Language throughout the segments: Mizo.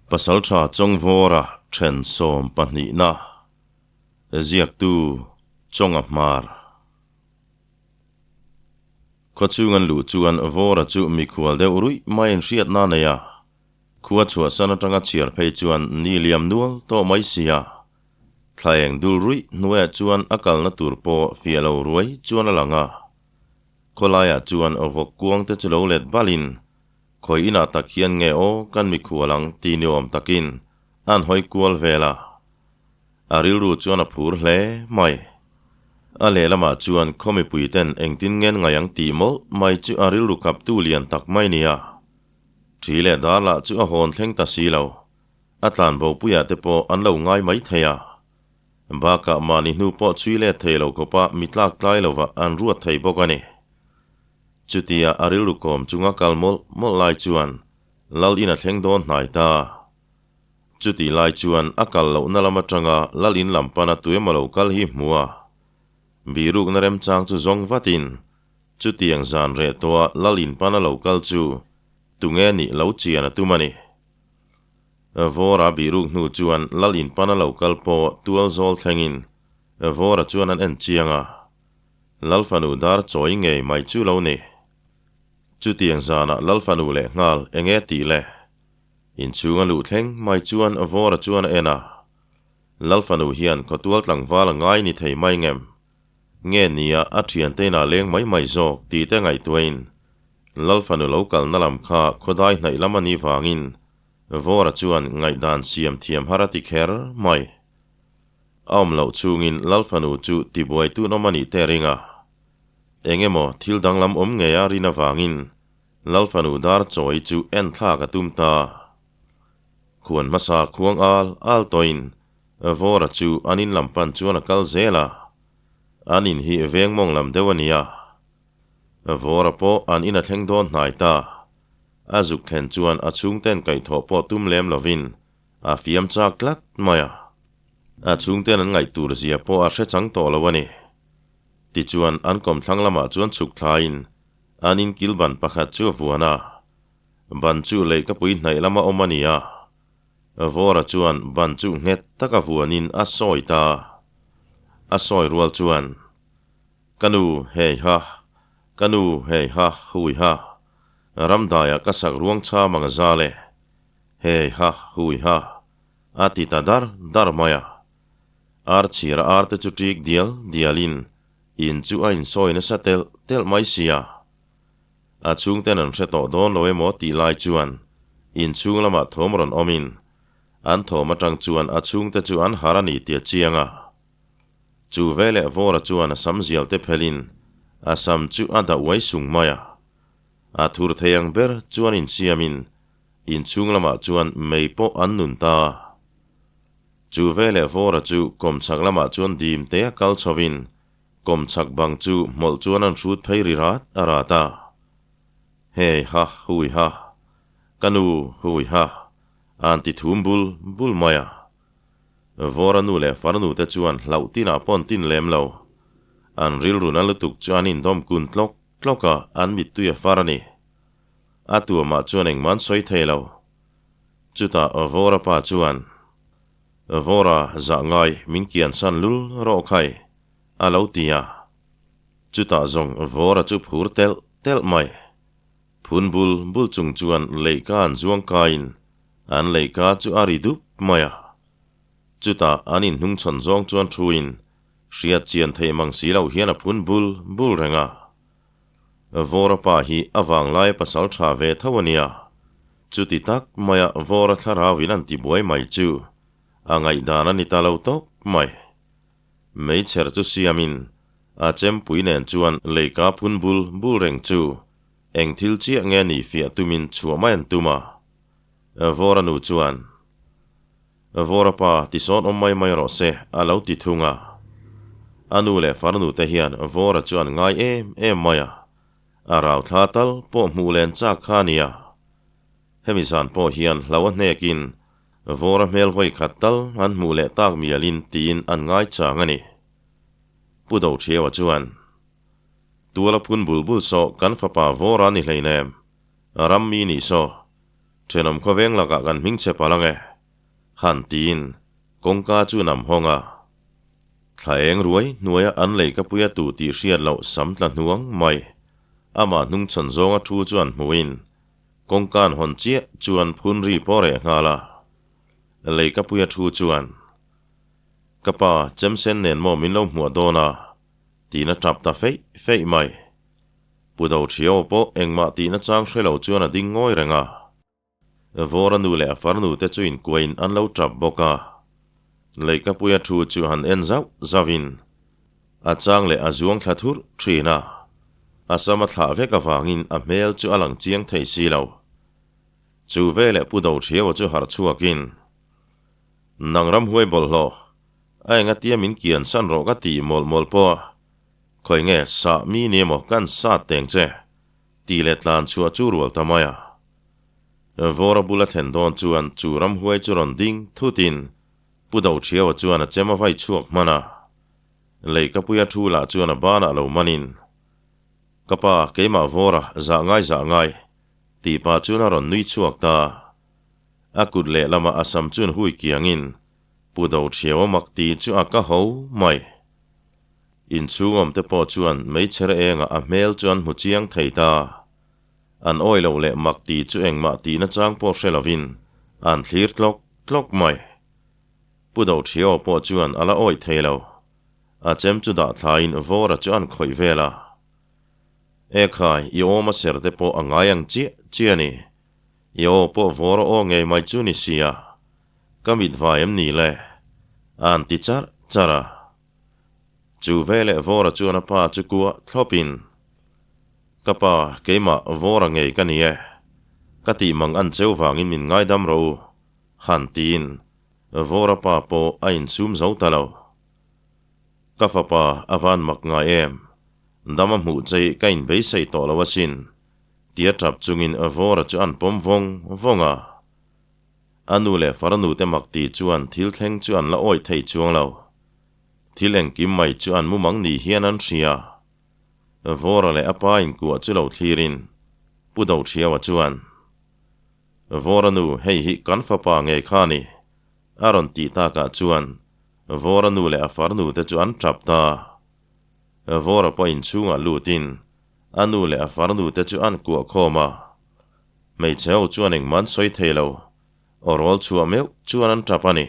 Pasaltha Chawngvawra then sawmpahnihna ziaktu Chawnga Hmar. Khawchhung an luh chuan Vawra chu mikhual deuh ruih mai in hriatna a nei a, khua chhuahsan atanga chhiar phei chuan ni liam nual tawh mai sia. Thlaeng dul ruih hnuaiah chuan a kalna tur pawh fiah lo ruai chuan a lang a. Khawlaiah chuan vawk kuang te chu lo let balin, Khawi inah tak hian nge aw kan mikhual ang ti ni awm takin an hawi kual vel a. A rilru chuan a phur hle mai. A lehlamah chuan khaw mipui ten engtin ngen ngai ang tih mawlh mai chu a rilru kaptu lian tak mai nia. Ṭhi leh dar lah chu a hawn thleng ta si lo. A tlanbo puiah te pawh an lo ngai mai thei a. Bakah mahni hnu pawh chhui let thei lo khawpa mi tlak tlai lovah an ruat thei bawk a ni. Chutia a rilru kawm chunga kal mawlh mawlh lai chuan Lal in a thleng dawn hnai ta. Chutih lai chuan a kal lohna lam atanga Lal in lam pana tuemaw lo kal hi hmu a. Bihrukna remchang chu zawng vatin chutiang zan reh tawha Lal in pana lo kal chu tunge nih lo chian a tum a ni. Vawra bihruk hnu chuan Lal in pana lo kal pawh tual zawl thlengin Vawra chuan an en chiang a. Lal fanu dar chawi ngei mai chu lo ni. Chutiang zanah Lal fanu leh nghal enge tih le? Inchhunga luh thleng mai chuan Vawra chuan a en a. Lal fanu hian khawtual tlangval a ngai ni thei mai ngem? Nge nia a thiante inah leng mai mai zawk tih te ngaihtuahin Lal fanu lo kalna lam kha khawdai hnaih lam a nih vangin Vawra chuan ngaihdan siam thiam har a ti kher mai. A awm loh chungin Lal fanu chu tibuai tun awm a nih te ring a. Eng emaw thil danglam awm ngei a rin avangin Lal fanu dar chawi chu en thlak a tum ta. Khuan hmasa khuang al al tawhin Vawra chu an in lam pan chuan a kal zel a. An in hi veng mawng lam deuh a ni a. Vawra pawh an in a thleng dawn hnai ta. A zuk thlen chuan a chhungten kaihthawh pawh tum lem lovin a fiam chak tlat mai a. A chhungten an ngaih tur zia pawh a hre chang tawh lo a ni. Tichuan an kawmthlang lamah chuan chhuk thlaiin an in kil ban pakhat chu a vuan a. Ban chu leihkapui hnaih lama awm a ni a. Vawra chuan ban chu nghet taka vuanin a sawi ta. A sawi rual chuan. Ka nu, hei ha. Ka nu, hei ha, hui ha. Ramdaiah ka sak ruang cham ang a zal e. Hei ha, hui ha. A ti ta dar dar mai a. Ar chhira ar te chu ṭik dial dialin in chu a insawi nasa telh telh mai sia. A chhungten an hre tawh dawn lo emaw tih lai chuan inchhung lamah thawm rawn awmin an thawm aṭang chuan a chhungte chu an har a ni tih a chiang a. Chu veleh Vawra chuan a sam zial te phelin a sam chu a dah uai sung mai a. A thur thei ang ber chuan insiamin inchhung lamah chuan mei pawh an nun ta. Chu veleh Vawra chu kawmchhak lamah chuan dim te a kal chhovin kawmchhak bang chu hmawlh chuan an hrut phei ri rat a rat a. Hei ha hui ha, ka nu hui ha, a'n ti thum bul bul mai a. Vawra nu leh farnu te chuan hlauh tinah pawh an tin lem lo. An rilru na lutuk chu an indawm kun tlawk tlawk a, an mittui a far a ni. A tuamah chuan engmah an sawi thei lo. Chutah Vawra pa chuan, Vawra zah ngai min kiansan lul rawh khai, a lo ti a. Chutah zawng Vawra chu phur telh telh mai. Phun bul bul chung chuan leihka an zuang kaiin An leihka chu a ri dup mai a. Chutah an inhnungchhawn zawng chuan thuin hriat chian theih mang si loh hian a phun bul bul reng a. Vawra pa hi a vanglai pasal tha ve tho a nia. Chuti tak maia Vawra thlarauin an tibuai mai chu a ngaihdan a ni ta lo tawp mai. Meichher chu siamin a chempui nen chuan leihka phun bul bul reng chu eng thil chiah nge ni fiah tumin chhuah mai an tum a. Vawra nu chuan, Vawra pa, tisawn awm mai mai rawh se, a lo ti thung a. A nu leh farnu te hian Vawra chu an ngai em em mai a, a rau thla tal pawh hmuh len chak kha a nia. Hemi zan pawh hian hlo a hnekin Vawra hmel vawi khat tal an hmuh leh tak mialin tiin an ngai chang a ni. Pu Doṭhiaua chuan, Tuala phun bul bul sawh kan fapa Vawra ni hleinem, ram mi nih saw. Thenawm khawveng lakah kan hming chhe palh ang e, han tiin kawngka chu nam hawng a. Thla eng ruai hnuaia an leikapuia tu tih hriat loh sam tla hnuang mai. Amah hnungchhawn zawnga thu chu an hmuhin kawngka an hawn chiah chuan phun ri pawh reh nghal a. Leikapuia thu chuan, Ka pa, chemsen nen maw min lo hmuah dawn a? tiin a tap ta feih feih mai. Pu Doṭhiau pawh engmah tihna chang hre lo chuan a ding ngawi reng a. Vawra nu leh a farnu te chu inkuain an lo tap bawk a. Leihkapuia thu chu han en zauh zauhin a chang leh a zuang thla thurh thin a. A sam a thlah vek avangin a hmel chu a lang chiang thei si lo. Chu veleh Pu Doṭhiaua chu harh chhuakin, Nang ramhuai bawlhhlawh, a engatia min kian san rawh ka tih mawlh mawlh pawh a, khawi nge sah mi ni emaw kan sat teng che, tih leh tlan chhuah chu rual ta mai a. Vawra bula thlen dawn chuan chu ramhuai chu rawn ding thutin Pu Doṭhiaua chuan a chem a vai chhuak hman a. Leihkapuia thu lah chuan a banah lo manin, Ka pa, keimah Vawra, zah ngai zah ngai, tih pah chuan a rawn nui chhuak ta. A kut lehlamah a sam chuan hui kiangin Pu Doṭhiaua mak ti chu a ka ho mai. Inchhung awmte pawh chuan meichher engah a hmel chu an hmu chiang thei ta. An awi loh leh mak ti chu engmah tihna chang pawh hre lovin an thlir tlawk tlawk mai. Pu Doṭhiaua pawh chuan a la awi thei lo. A chem chu dah thlaiin Vawra chu an khawih vel a. Ekhai, i awm a ser te pawh a ngai ang chiah chiah a ni. I aw pawh vawr aw ngei mai chu ni sia, ka mit vai em ni le? A'n ti charh charh a. Chu veleh Vawra chuan a pa chu kuah thlawpin, Ka pa, keimah Vawra ngei ka ni e. Ka tih mang an cheu vangin min ngaidam rawh u, han tiin Vawra pa pawh a insum zo ta lo. Ka fapa a van mak ngai em? Dam a hmuh che i ka inbeisei tawh lo asin. Tia tap chungin Vawra chu an pawm vawng vawng a. A nu leh farnu te mak ti chuan thil thleng chu an la awih thei chuang lo. Thil engkim mai chu an mumang ni hian an hria. Vawra leh a pa inkuah chu lo thlirin Pu Doṭhiaua chuan, Vawra nu, hei hi kan fapa ngei kha a ni, a rawn tih takah chuan Vawra nu leh a farnu te chu an tap ta. Vawra pawh inchhungah lutin A nu leh a farnu te chu an kuah khawm a, hmeichhe ho chuan engmah an sawi thei lo, aw rawl chhuah meuh chuan an tap a ni.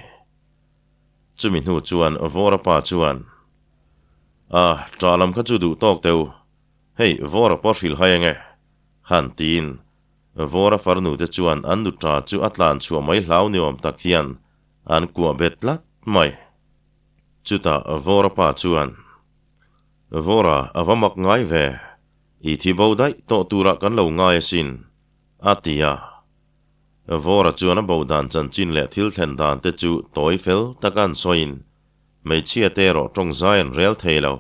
Chumi hnu chuan Vawra pa chuan, A, ṭah lam kha chu duh tawk teh u, hei Vawra pawh hrilh hai enge? han tiin Vawra farnu te chuan an nu ṭa chu a tlan chhuah mai hlau ni awm tak hian an kuah bet tlat mai. Chutah Vawra pa chuan, Vawra, a va mak ngai ve. I thi bo daih tawh turah kan lo ngai asin, a ti a. Vawra chuan a bo dan chanchin leh thil thlen dan te chu tawi fel taka an sawiin hmeichhia te erawh tawng zai an rel thei lo.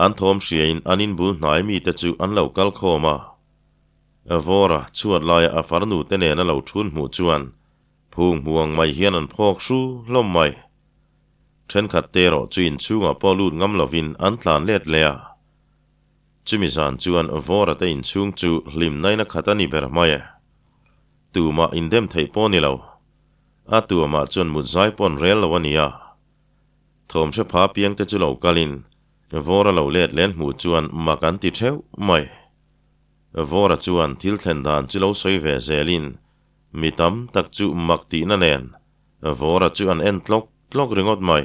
An thawm hriain an inbul hnai mite chu an lo kal khawm a. Vawra chhuat laia a farnu te nena lo thun hmuh chuan phung hmuang mai hian an phawk hru hlawm mai. Thenkhat te erawh chu inchhungah pawh lut ngam lovin an tlan let leh a. Chumi zan chuan Vawra te inchhung chu hlimnain a khat a ni ber mai e. Tumah indem theih pawh ni lo. A tuamah chuan mut zai pawn rel lo a ni a. Thawm hre pha piang te chu lo kalin Vawra lo let len hmuh chuan mak an ti theuh mai. Vawra chuan thil thlen dan chu lo sawi ve zelin mi tam tak chu mak tihna nen Vawra chu an en tlawk tlawk ringawt mai.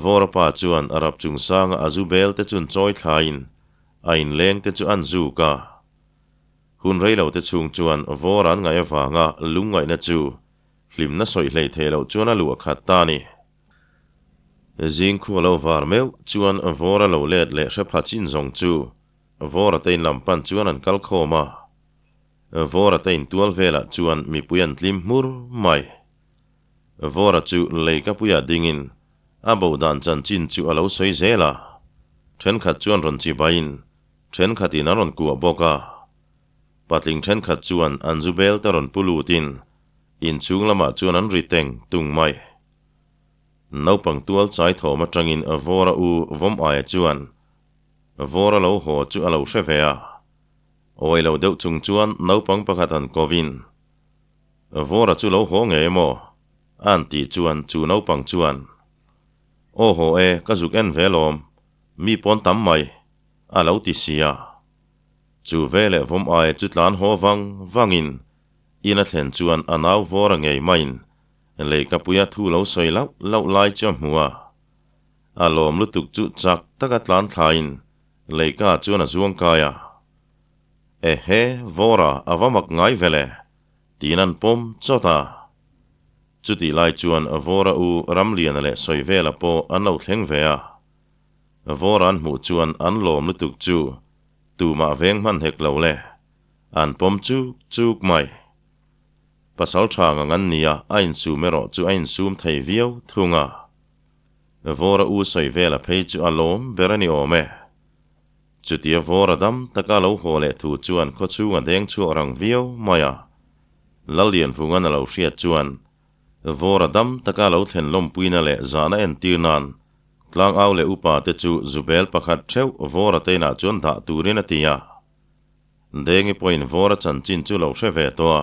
Vawra pa chuan a rap chung sanga a zu bel te chun chawi thlaiin a inleng te chu an zuk a. Hun rei lo te chhung chuan Vawra an ngaih avanga lungngaihna chu hlimna sawi hlei thei loh chuan a luah khat ta a ni. Zingkhua lo var meuh chuan Vawra lo let leh hre pha chin zawng chu Vawra te in lam pan chuan an kal khawm a. Vawra te intual velah chuan mipui an tlim hmur mai. Vawra chu leikapuiah dingin a bo dan chanchin chu a lo sawi zel a. Thenkhat chuan rawn chibaiin thenkhatin an rawn kuah bawk a. Patling thenkhat chuan an zu bel te rawn pu lutin inchhung lamah chuan an ri teng tung mai. Naupang tual chai thawm atangin Vawra u Vawm aia chuan Vawra lo haw chu a lo hre ve a. Awi lo deuh chung chuan naupang pakhat han kovin, Vawra chu lo haw ngei emaw? A'n tih chuan chu naupang chuan, Aw haw e, ka zuk en ve lawm, mi pawn tam mai, a lo ti si a. Chu veleh vawm aia chu tlan haw vang vangin in a thlen chuan a nau Vawra ngei maiin leikapuia thu lo sawi lauh lauh lai chu a hmu a. A lawm lutuk chu chak taka tlan thlain leika chuan a zuang kai a. Ehe, Vawra a va mak ngai vele, tiin an pawm chawt a. Chutih lai chuan Vawra u Ramliana leh Sawivela pawh an lo thleng ve a. Vawra an hmuh chuan an lawm lutuk chu tumah veng hman hek lo le, an pawm chuk chuk mai. Pasal tha ngang an nia, a insum erawh chu a insum thei viau thung a. Vawra u Sawivela phei chu a lawm ber a ni awm e. Chutia Vawra dam taka lo haw leh thu chuan khawchhung a deng chhuak rang viau mai a. Lallianvungan a lo hriat chuan Vawra dam taka lo thlen lawmpuina leh zahna entir nan tlangau leh upa te chu zubel pakhat theuh Vawra te inah chuan dah turin a ti a. Dengi pawhin Vawra chanchin chu lo hre ve tawh a.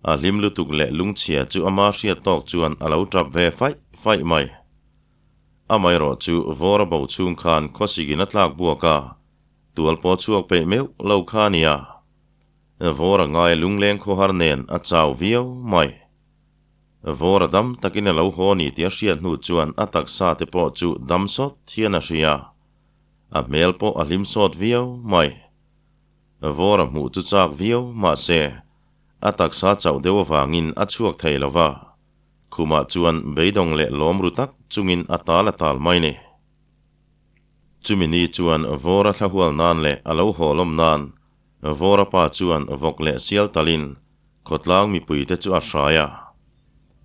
A hlim lutuk leh lungchhia chu ama hriat tawk chuan a lo tap ve faih faih mai. Amaherawh chu Vawra bo chhung khan khawsikin a tlak buak a, tual pawh chhuak peih meuh lo kha a nia. Vawra ngai lungleng khawhar nen a chau viau mai. Vawra dam takin a lo haw ni tih a hriat hnu chuan a taksa te pawh chu dam sawt hian a hria. A hmel pawh a hlim sawt viau mai. Vawra hmuh chu chak viau mahse a taksa chauh deuh avangin a chhuak thei lo va. Khumah chuan beidawng leh lawm ru tak chungin a tal a tal mai ni. Chumi ni chuan Vawra thlahual nan leh a lo haw lawm nan Vawra pa chuan vawk leh sial talin khawtlang mipuite chu a hrai a.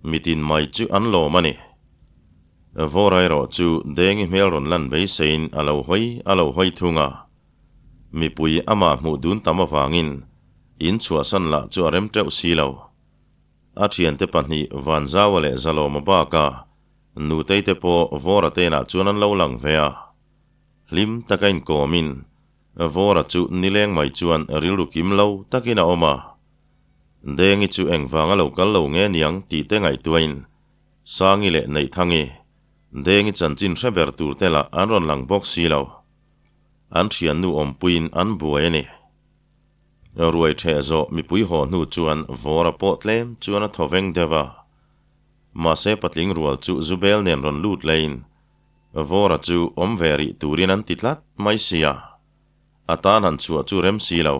Mitin mai chu an lawm a ni. Vawra erawh chu Dengi hmel rawn lan beiseiin a lo hawi a lo hawi thung a. Mipui amah hmuh dun tam avangin in chhuahsan lah chu a rem teuh si lo. A thiante pahnih Vanzaua leh Zalawma baka Nutei te pawh Vawra te inah chuan an lo lang ve a. Hlim taka inkawmin Vawra chu nileng mai chuan rilru kim lo takin a awm a. Dengi chu engvanga lo kal lo nge niang tih te ngaihtuahin Sangi leh Neihtangi, Dengi chanchin hre ber tur te lah an rawn lang bawk si lo. An thiannu awmpuiin an buai a ni. Ruai ṭheh zawh mipui haw hnu chuan Vawra pawh tlem chuan a thaw veng deuh a. Mahse patling rual chu Zubel nen rawn lut leiin Vawra chu awm ve rih turin an ti tlat mai sia. A tan han chhuah chu rem si lo.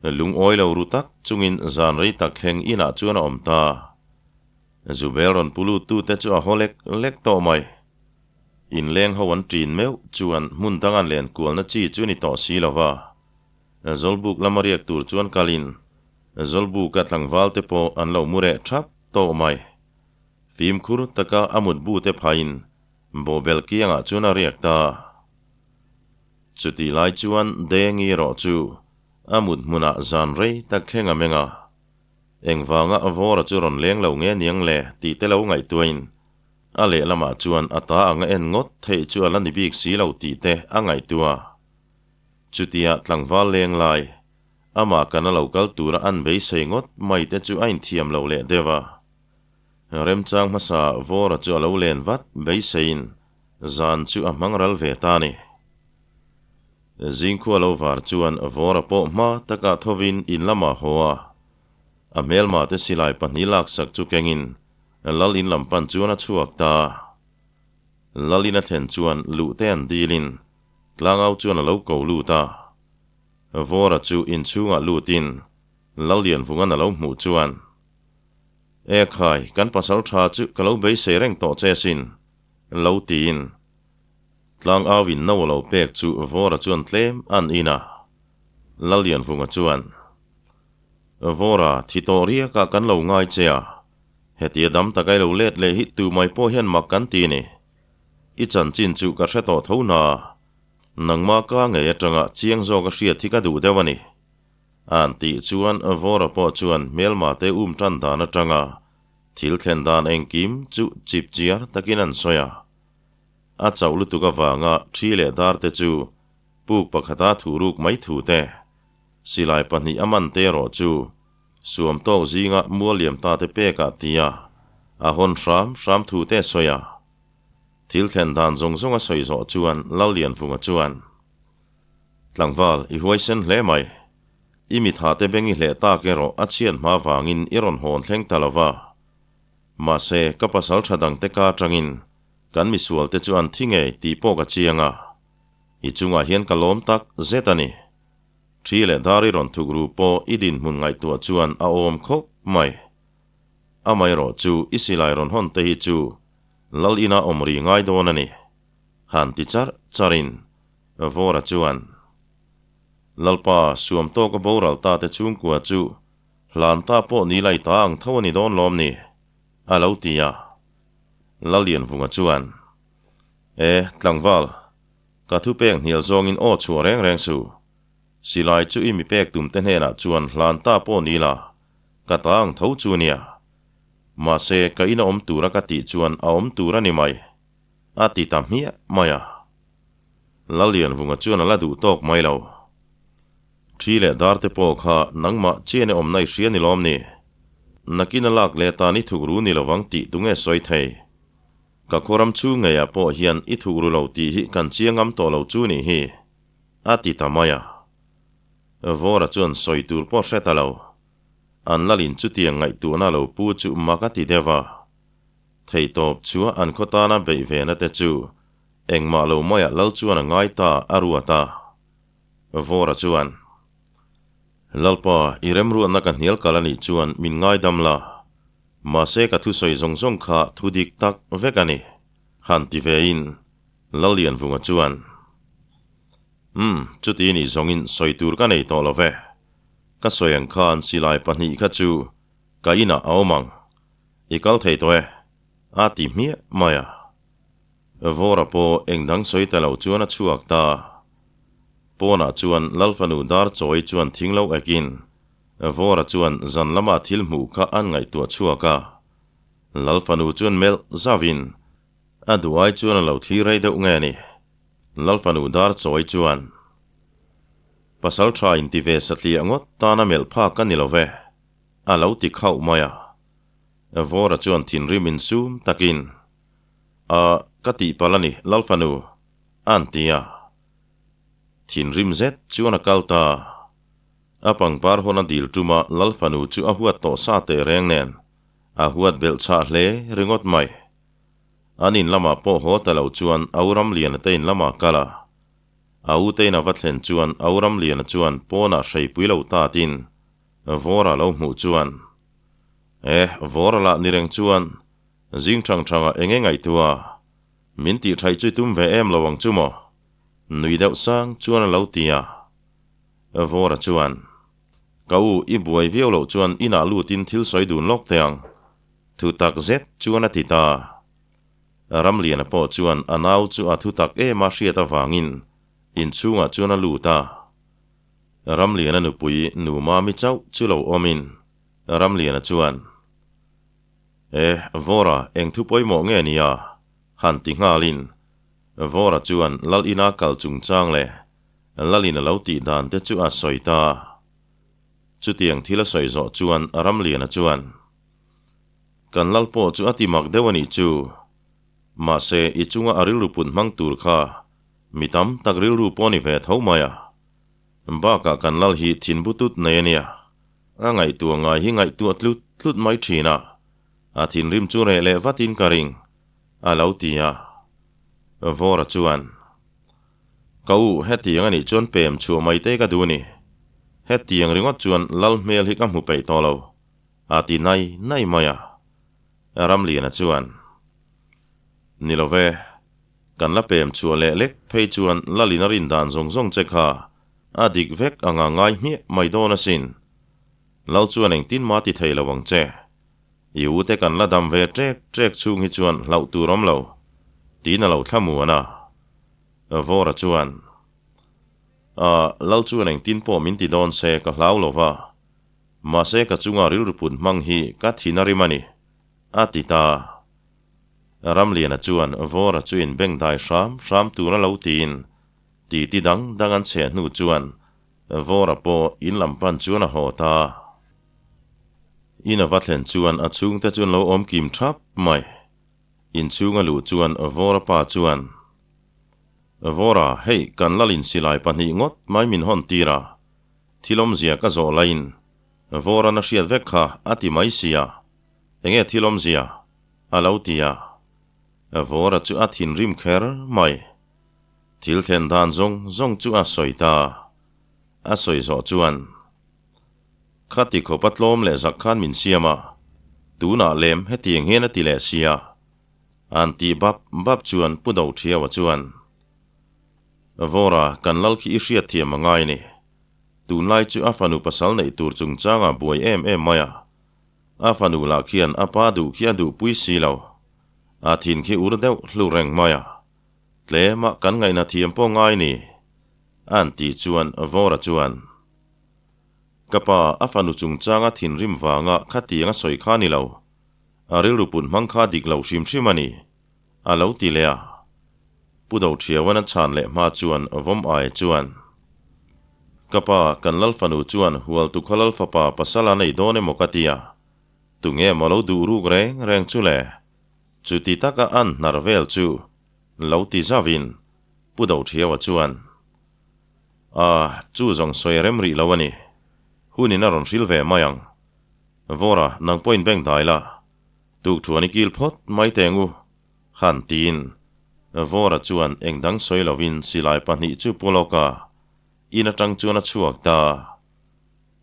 Lungawi lo ru tak chungin zan rei tak thleng inah chuan a awm ta. Zubel rawn pu lut tute chu a haw lek lek tawh mai. Inleng ho an ṭin meuh chuan hmun dang an len kualna chi chu ni tawh si lo va. Zawlbuk lama riak tur chuan kalin Zawlbuka tlangval te pawh an lo mu reh thap tawh mai. Fimkhur taka a mutbu te phain bawhbel kiangah chuan a riak ta. Chutih lai chuan Dengi erawh chu a mut hmunah zan rei tak thleng a meng a. Engvanga Vawra chu rawn leng lo nge niang le tih te lo ngaihtuahin a lehlamah chuan a ta anga en ngawt theih chu a la ni bik si lo tih te a ngaihtuah. Chutia tlangval leng lai, amah kana lo kal tura an beisei ngawt mai te chu a inthiam lo leh deuh a. Remchang hmasa Vawra chu a lo len vat beiseiin zan chu a hmang ral ve ta a ni. Zingkhua lo var chuan Vawra pawh hma takah thovin in lamah haw a, a hmelma te silai pahnih laksak chu kengin Lal in lam pan chuan a chhuak ta a. Lal in a thlen chuan luh te an dilin Tlangau chuan a lo ko lut a. Vawra chu inchhungah lutin Lallianvungan a lo hmuh chuan, E khai, kan pasal tha chu ka lo beisei reng tawh che sin, lo tiin. Tlangau in no a lo pek chu Vawra chuan tlem an in a. Lallianvunga chuan, Vawra, thi tawh riakah kan lo ngai che a, hetia dam taka i lo let leh hi tu mai pawh hian mak kan ti ni. I chanchin chu ka hre tawh tho na. Nangma ka ngei atanga chiang zawk a hriat hi ka duh deuh a ni. A'n tih chuan Vawra pawh chuan hmelma te um tan dan atanga thil thlen dan engkim chu chip chiar takin an sawi a. A chauh lutuk avanga thi leh dar te chu puk pakhata thuh ruk mai thu te. Silai pahnih a man te erawh chu suam tawk zinga mual liam ta te pekah tia a hawn hram hram thu te a sawi a. Thil thlen dan zawng zawng a sawi zawh chuan Lallianvunga chuan, Tlangval, i huaisen hle mai. I mitha te beng i hleh tak erawh a chhiat hma vangin i rawn hawn thleng ta lo va. Mahse, ka pasal tha dangte ka atangin kan misual te chu an thi ngei tih pawh ka chiang a. I chungah hian ka lawm tak zet a ni. Thi leh dar i rawn thuk ru pawh i dinhmun ngaihtuah chuan a awm khawp mai. Amaherawh chu i silai rawn hawn te hi chu Lal ina awm ri ngai dawn a ni. Han ti charh charhin Vawra chuan, Lalpa, suam tawka boral ta te chhungkua chu hlan ta pawh ni lai ta ang tho a ni dawn lawm ni? a lo ti a. Lallianvunga chuan, E, tlangval, ka thupek hnial zawngin aw chhuah reng reng suh. Silai chu i mi pek tum te hnenah chuan hlan ta pawh ni la, ka ta ang tho chu nia. Mahse, ka ina awm tura ka tih chuan a awm tur a ni mai, a ti ta hmiah mai a. Lallianvunga chuan a la duh tawk mai lo. Thi leh dar te pawh kha nangmah chian e awmna i hria ni lawm ni? Nakin a lak leh tan i thuk ru ni lovang tih tunge sawi thei? Ka khawram chhung ngeiah pawh hian i thuk ru lo tih hi kan chiang ngam tawh lo chu nih hi, a ti ta mai a. Vawra chuan sawi tur pawh hre ta lo. An lalin chutiang ngaihtuahna lo pu chu mak a ti deuh a. Theihtawp chua an khaw tana beih ve na te chu Engmah lo maiah lal chuan a ngai ta a ruat a. Vawra chuan, Lalpa, i remruatna ka hnial kal a nih chuan min ngaidam la. Mahse ka thusawi zawng zawng kha thu dik tak vek a ni, han ti vein Lallianvunga chuan, Umm, chuti nih zawngin sawi tur ka nei tawh lo ve. Ka sawi ang khan silai pahnih kha chu ka inah a awm ang. I kal thei tawh e, a ti hmiah mai a. Vawra pawh eng dang sawi ta lo chuan a chhuak ta. Pawnah chuan Lalfanu dar chawi chuan thing lo ekin Vawra chuan zan lama thil hmuh kha an ngaihtuah chhuak a. Lalfanu chuan melh zauhin a duh ai chuan a lo thlir rei deuh nge ni. Lalfanu dar chawi chuan Pasal tha inti ve satliah ngawt tana melh phak ka ni lo ve, a lo ti khauh mai a. Vawra chuan thinrim insum takin. A, ka tihpalh a ni, Lalfanu, a'n ti a. Thinrim zet chuan a kal ta. A pangpar hawn a dil ṭuma Lalfanu chu a huat tawh sa teh reng nen, a huat belh chhah hle ringawt mai. An in lamah pawh haw ta lo chuan Au Ramliana te in lamah kal a. A u te in a va thlen chuan Au Ramliana chuan pawnah hreipui lo tatin Vawra lo hmuh chuan, Eh, Vawra lah ni reng chuan Zing thang thangah eng nge ngaihtuah? Min tih thaih chu i tum ve em lo ang chu maw? Nui deuh sang chuan a lo ti a. Vawra chuan, Ka u, i buai viau loh chuan inah lutin thil sawi dun lawk teh ang. Thu tak zet chuan a ti ta. Ramliana pawh chuan a nau chu a thu tak em a hriat avangin inchhungah chuan a lut a. Ramliana nupui nu Mami chauh chu lo awmin Ramliana chuan, E, Vawra, eng thu pawimawh nge nia? Han ti nghalin, Vawra chuan Lal ina kal chungchang leh Lal in a lo tih dan te chu a sawi ta. Chutiang thil a sawi zawh chuan Ramliana chuan, Kan Lal pawh chu a ti mak deuh a nih chu. Mahse, i chunga a rilru put hmang tur kha mi tam tak rilru pawh a ni ve tho mai a. Bakah kan Lal hi thinbutut nei a nia. A ngaihtuah ngai hi ngaihtuah tlut tlut mai thin a, a thinrim chu reh leh vatin ka ring, a lo ti a. Vawra chuan, Ka u, hetiang a nih chuan pem chhuah mai te ka duh a ni. Hetiang ringawt chuan lal hmel hi ka hmu peih tawh lo, a ti nai nai mai a. Ramliana chuan, Ni lo ve, kan la pem chhuah leh lek phei chuan lalin a rin dan zawng zawng che kha A dik vek anga ngai hmiah mai dawn asin. Lal chuan engtin mah ti thei lo ang che. I u te kan la dam ve ṭek ṭek chhung hi chuan hlauh tur awm lo, tiin a lo thlamuan a. Vawra chuan, A, Lal chuan engtin pawh min ti dawn se ka hlau lo va. Mahse ka chunga rilru put hmang hi ka thin a rim a ni, a ti ta. Ramliana chuan Vawra chu inbengdai hram hram tur a lo tiin Titi dang dang an chheh hnu chuan. Vawra pawh in lam pan chuan a haw ta. In a va thlen chuan a chhungte chu an lo awm kim thap mai. Inchhung a luh chuan Vawra pa chuan, Vawra, hei kan lalin silai pahnih ngawt mai min hawn tir a, thil awmzia ka zawh laiin Vawra'n a hriat vek kha a ti mai sia, enge thil awmzia? a lo ti a. Vawra chu a thinrim kher mai. Thil thlen dan zawng zawng chu a sawi ta. A sawi zawh chuan, Khati khawpa tlawm leh zak khan min siam a, tunah lem hetiang hian a ti leh sia. An tih bap bap chuan Pu Dothiaua chuan, Vawra, kan lal khi i hriatthiam a ngai ni. Tunlai chu a fanu pasal neih tur chungchangah buai em em mai a. A fanu lah khian a pa duh khi a duhpui si lo. A thin khi ur deuh hlu reng mai a. Tlema kan ngaihna thiam pawh ngai ni, an tih chuan Vawra chuan, Ka pa, a fanu chungchanga thinrim vanga khatiang a sawi kha ni lo. A rilru put hmang kha dik lo hrim hrim a ni, a lo ti leh a. Pu Dothiauan a chhan leh hma chuan Vawm Aia chuan, Ka pa, kan lal fanu chuan Hualtukha lal fapa pasal a nei dawn emaw ka ti a, tunge maw lo duh ruk reng reng chu le? Chuti taka an hnar vel chu lo ti zauvin Pu Dothiaua chuan, A, chu zawng sawi a rem rih lo a ni. Hunin a rawn hril ve mai ang. Vawra, nang pawhin bank dai la. Tukṭhuan i kil phawt mai teng u, han tiin. Vawra chuan eng dang sawi lovin silai pahnih chu pu lawk a, in aṭang chuan a chhuak ta.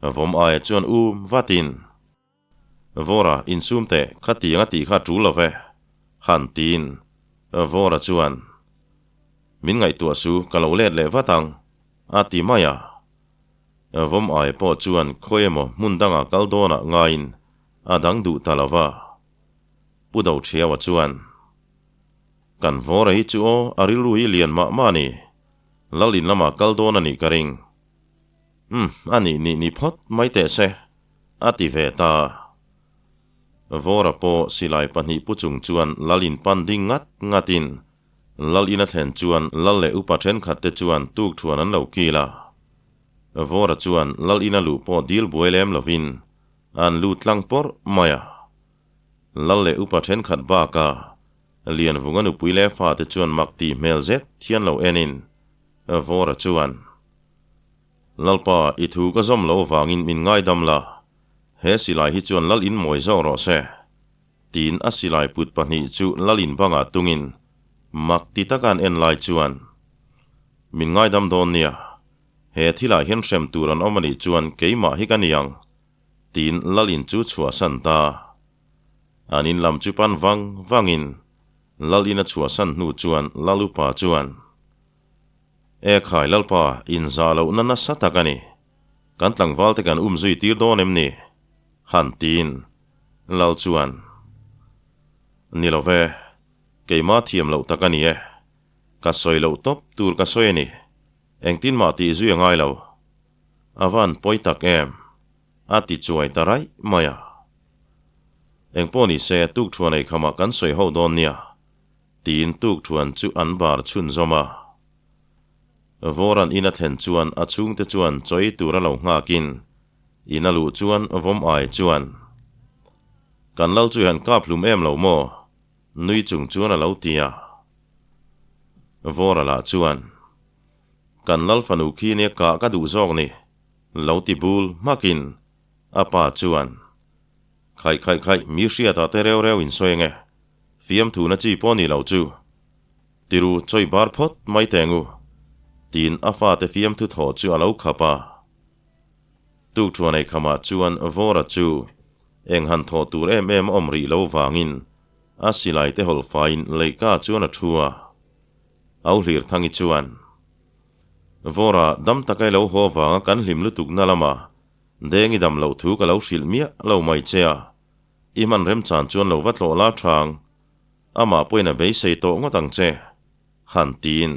Vawm aia chuan um vatin. Vawra, insum teh, khatiang a tih kha a ṭul lo ve, han tiin. Vawra chuan, Min ngaihtuah su, ka lo let leh vat ang, a ti mai a. Vawm ai pawh chuan khawi emaw hmun dangah kal dawnah ngaiin a dang duh ta lo va. Pu Dothiaua chuan, Kan Vawra hi chu aw, a rilru hi lian mah mah a ni. Lal in lamah kal dawn a nih ka ring. Umm, a nih nih ni phawt mai teh se, a ti ve ta. Vawra pawh silai pahnih pu chung chuan lal in pan ding ngat ngatin Lal in a thlen chuan lal leh upa thenkhat te chuan tuk thuan an lo kil a. Vawra chuan lal in a luh pawh dil buai lem lovin an lut tlang pawrh mai a. Lal leh upa thenkhat baka Lianvunga nupui leh fate chuan mak tih hmel zet thian lo enin Vawra chuan, Lalpa, i thu ka zawm lo vangin min ngaidam la, he silai hi chuan lal in mawi zawk rawh se. Tiin a silai put pahnih chu lalin bangah tungin mak ti taka an en lai chuan, Min ngaidam dawn nia, he thilah hian hrem tur an awm a nih chuan keimah hi ka ni ang, tiin lalin chu chhuahsan ta. An in lam chu pan vang vangin lalin a chhuahsan hnu chuan Lalupa chuan, E khai Lalpa, inzah lohna nasa tak a ni. Kan tlangval te kan um zui tir dawn em ni? Han tiin Lal chuan, Ni lo ve, keimah thiam loh tak a ni e. Ka sawi loh tawp tur ka sawi a ni. Engtin mah tih zui a ngai lo. A van pawi tak em? A ti chuai ta raih mai a. Engpawh ni se, tukthuan ei khamah kan sawi ho dawn nia, tiin tukthuan chu an bar chhunzawm a. Vawran in a thlen chuan a chhungte chuan chawi tur a lo nghakin in a luh chuan vawm ai chuan, Kan lal chu i han kap hlum em lo maw? Nui chung chuan a lo ti a. Vawra lah chuan, Kan lal fanu khi nia kah ka duh zawk ni, lo ti bul hmakin a pa chuan, Khaih khaih khaih, mi hriatah te reu reu in sawi ange, fiamthuna chi pawh ni lo chu. Tiru chawi bar phawt mai teng u, tiin a fate fiamthu thawh chu a lo khap a. Tukthuan ei khamah chuan Vawra chu eng han thawh tur em em a awm rih lo vangin a silai te hawlh faiin leihka chuan a thu a. Auhlirthangi chuan, Vawra, dam taka i lo haw vanga kan hlim lutuk na lama deng i dam loh thu ka lo hrilh miah lo mai che a, i hman remchan chuan lo va tlawh la thang. Amah pawhin a beisei tawh ngawt ang che, han tiin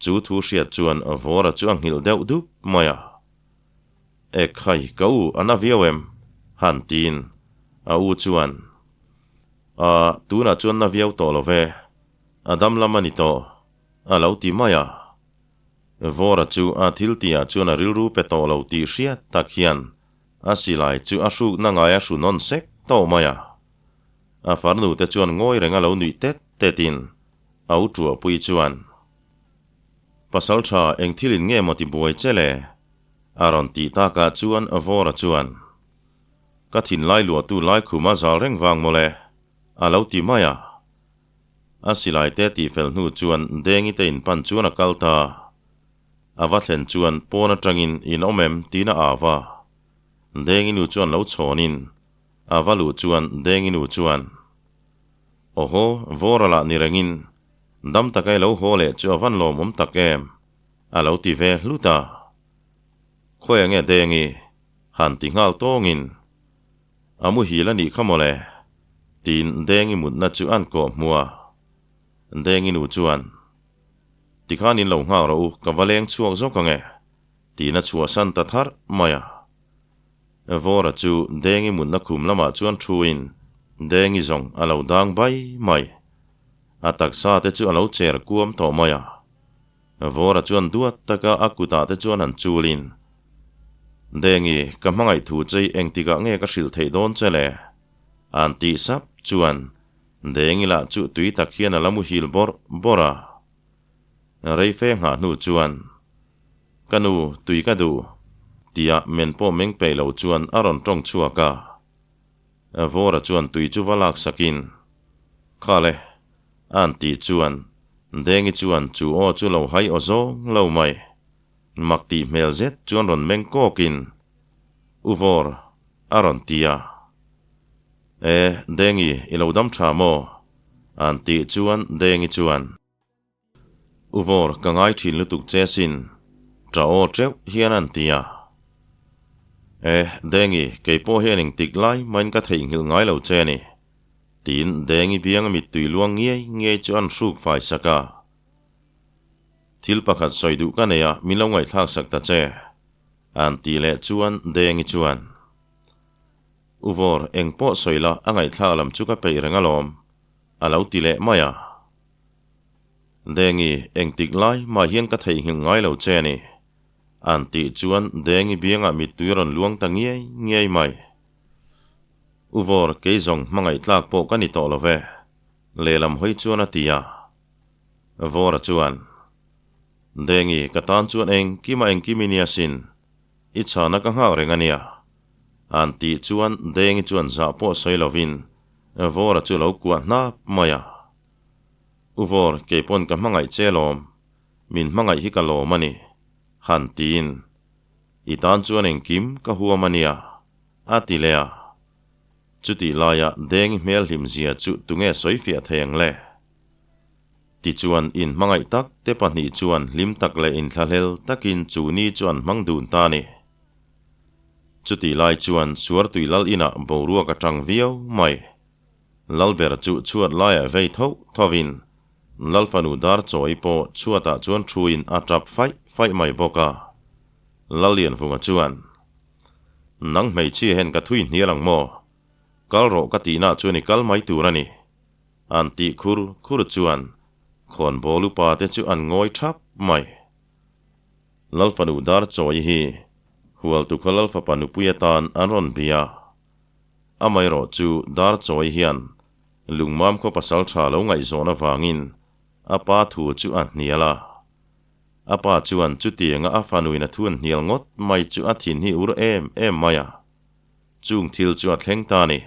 chu thu hriat chuan Vawra chu a nghilh deuh dup mai a. E khai, ka u, a na viau em? han tiin a u chuan, A, tunah chuan na viau tawh lo ve, a dam lam a ni tawh, a lo ti mai a. Vawra chu a thil tihah chuan a rilru pe tawh lo tih hriat tak hian a silai chu a hrukna ngai a hru nawn sek tawh mai a. A farnu te chuan ngawi reng a lo nuih tet tetin a u tuahpui chuan, Pasal tha eng thilin nge maw ti buai che le? A rawn tih takah chuan Vawra chuan, Ka thinlai luahtu lai khum a zal reng vang mawle, a lo ti mai a. A silai te tih fel hnu chuan Dengi te in pan chuan a kal ta. A va thlen chuan pawn atangin in awm em tiin a au a. Dengi nu chuan lo chhawnin a va luh chuan Dengi nu chuan, Awhaw, Vawra lah ni rengin dam taka i lo haw leh chu a van lawmawm tak em? a lo ti ve hlut a. Khawi enge Dengi? Han ti nghal tawngin, A muhil a nih kha mawle, tiin Dengi mutna chu an kawh hmu a. Dengi nu chuan, Tikhan in lo nghak rawh u, ka va leng chhuak zawk ang e, tiin a chhuahsan ta tharh mai a. Vawra chu Dengi mutna khum lamah chuan thuin Dengi zawng a lo dang bai mai. A taksa te chu a lo cher kuam tawh mai a. Vawra chuan duat taka a kutah te chuan an chulin, Dengi, ka hmangaih thu che i engtikah nge ka hrilh theih dawn che le? An tih sap chuan Dengi lah chu tui tak hian a la muhil bawrh bawrh a. Reife nghah hnu chuan, Ka nu, tui ka duh, tia men pawh meng peih lo chuan a rawn tawng chhuak a. Vawra chuan tui chu va lak sakin, Khale, A'n tih chuan Dengi chuan chu aw chu lo hai aw zawng lo mai. Mak tih hmel zet chuan rawn meng kawkin, U Vawr, a rawn ti a. E, Dengi, i lo dam tha maw? A'n tih chuan Dengi chuan. U Vawr, ka ngai thin lutuk che sin, ta aw teuh hian a'n ti a. E, Dengi, kei pawh hian engtik lai mahin ka theihnghilh ngai lo che a ni. Tiin Dengi bianga mittui luang ngiai ngiai chu an hruk fai sak a. Thil pakhat sawi duh ka nei a, min lo ngaihthlak sak ta che. An tih leh chuan Dengi chuan, U Vawr, eng pawh sawi la, a ngaihthlak lam chu ka peih reng alawm, a lo ti leh mai a. Dengi, engtik lai mah hian ka theihnghilh ngai lo che a ni. An tih chuan Dengi biangah mittui a rawn luang ta ngiai ngiai mai. U Vawr, kei zawng hmangaih tlak pawh ka ni tawh lo ve, lehlam hawi chuan a ti a. Vawra chuan, Dengi, ka tan chuan engkim a engkim i nia sin, i chhana ka nghak reng a nia. An tih chuan Dengi chuan zah pawh sawi lovin Vawra chu lo kuah hnap mai a. U Vawr, kei pawn ka hmangaih che lawm, min hmangaih hi ka lawm a ni, han tiin, I tan chuan engkim ka huam a nia. A ti leh a. Chutih laia Dengi hmel hlim zia chu tunge sawi fiah thei ang le? Tichuan inhmangaih tak te pahnih chuan hlim tak leh inthlahlel takin chu ni chu an hmang dun ta a ni. Chutih lai chuan Suartui Lal inah boruak a tang viau mai. Lalber chu chhuat laiah vei tho thovin Lalfanu Darchawi pawh chhuatah chuan thuin a tap faih faih mai bawk a. Lallianvunga chuan. Nang hmeichhia hian ka thui hnial ang maw? Kal rawh ka tihna chuan i kal mai tur a ni. An tih khur khur chuan khawnbawl upa te chu an ngawi thap mai. Lalfanu Darchawi hi Hualtukha Lalfapa nupui atan an rawn bia. Amaherawh chu Darchawi hian Lungmam khaw pasal tha lo ngaihzawn avangin a pa thu chu a hnial a. A pa chuan chutianga a fanuin a thu an hnial ngawt mai chu a thin hi ur em em mai a, chung thil chu a thleng ta a ni.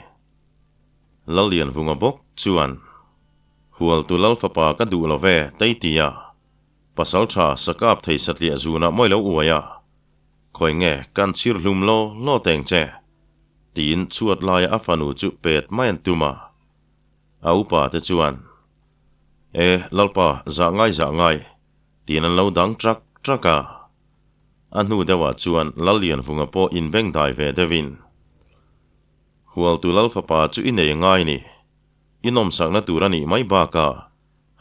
Lallianvunga bawk chuan, Hualtu Lal fapa ka duh lo ve, tei ti a, pasal tha sakap thei satliah zunah mawi lo uai a, khawi nge kan chhir hlum law law teng che, tiin chhuat laia a fanu chu pet mai an tum a. A upa te chuan, E, Lalpa, zah ngai zah ngai, tiin an lo dang trak trak a. A hnu deuhah chuan Lallianvunga pawh inbeng dai ve deuhin, Hualtu Lal fapa chu i nei ngai ni. I nawmsakna tur a nih mai bakah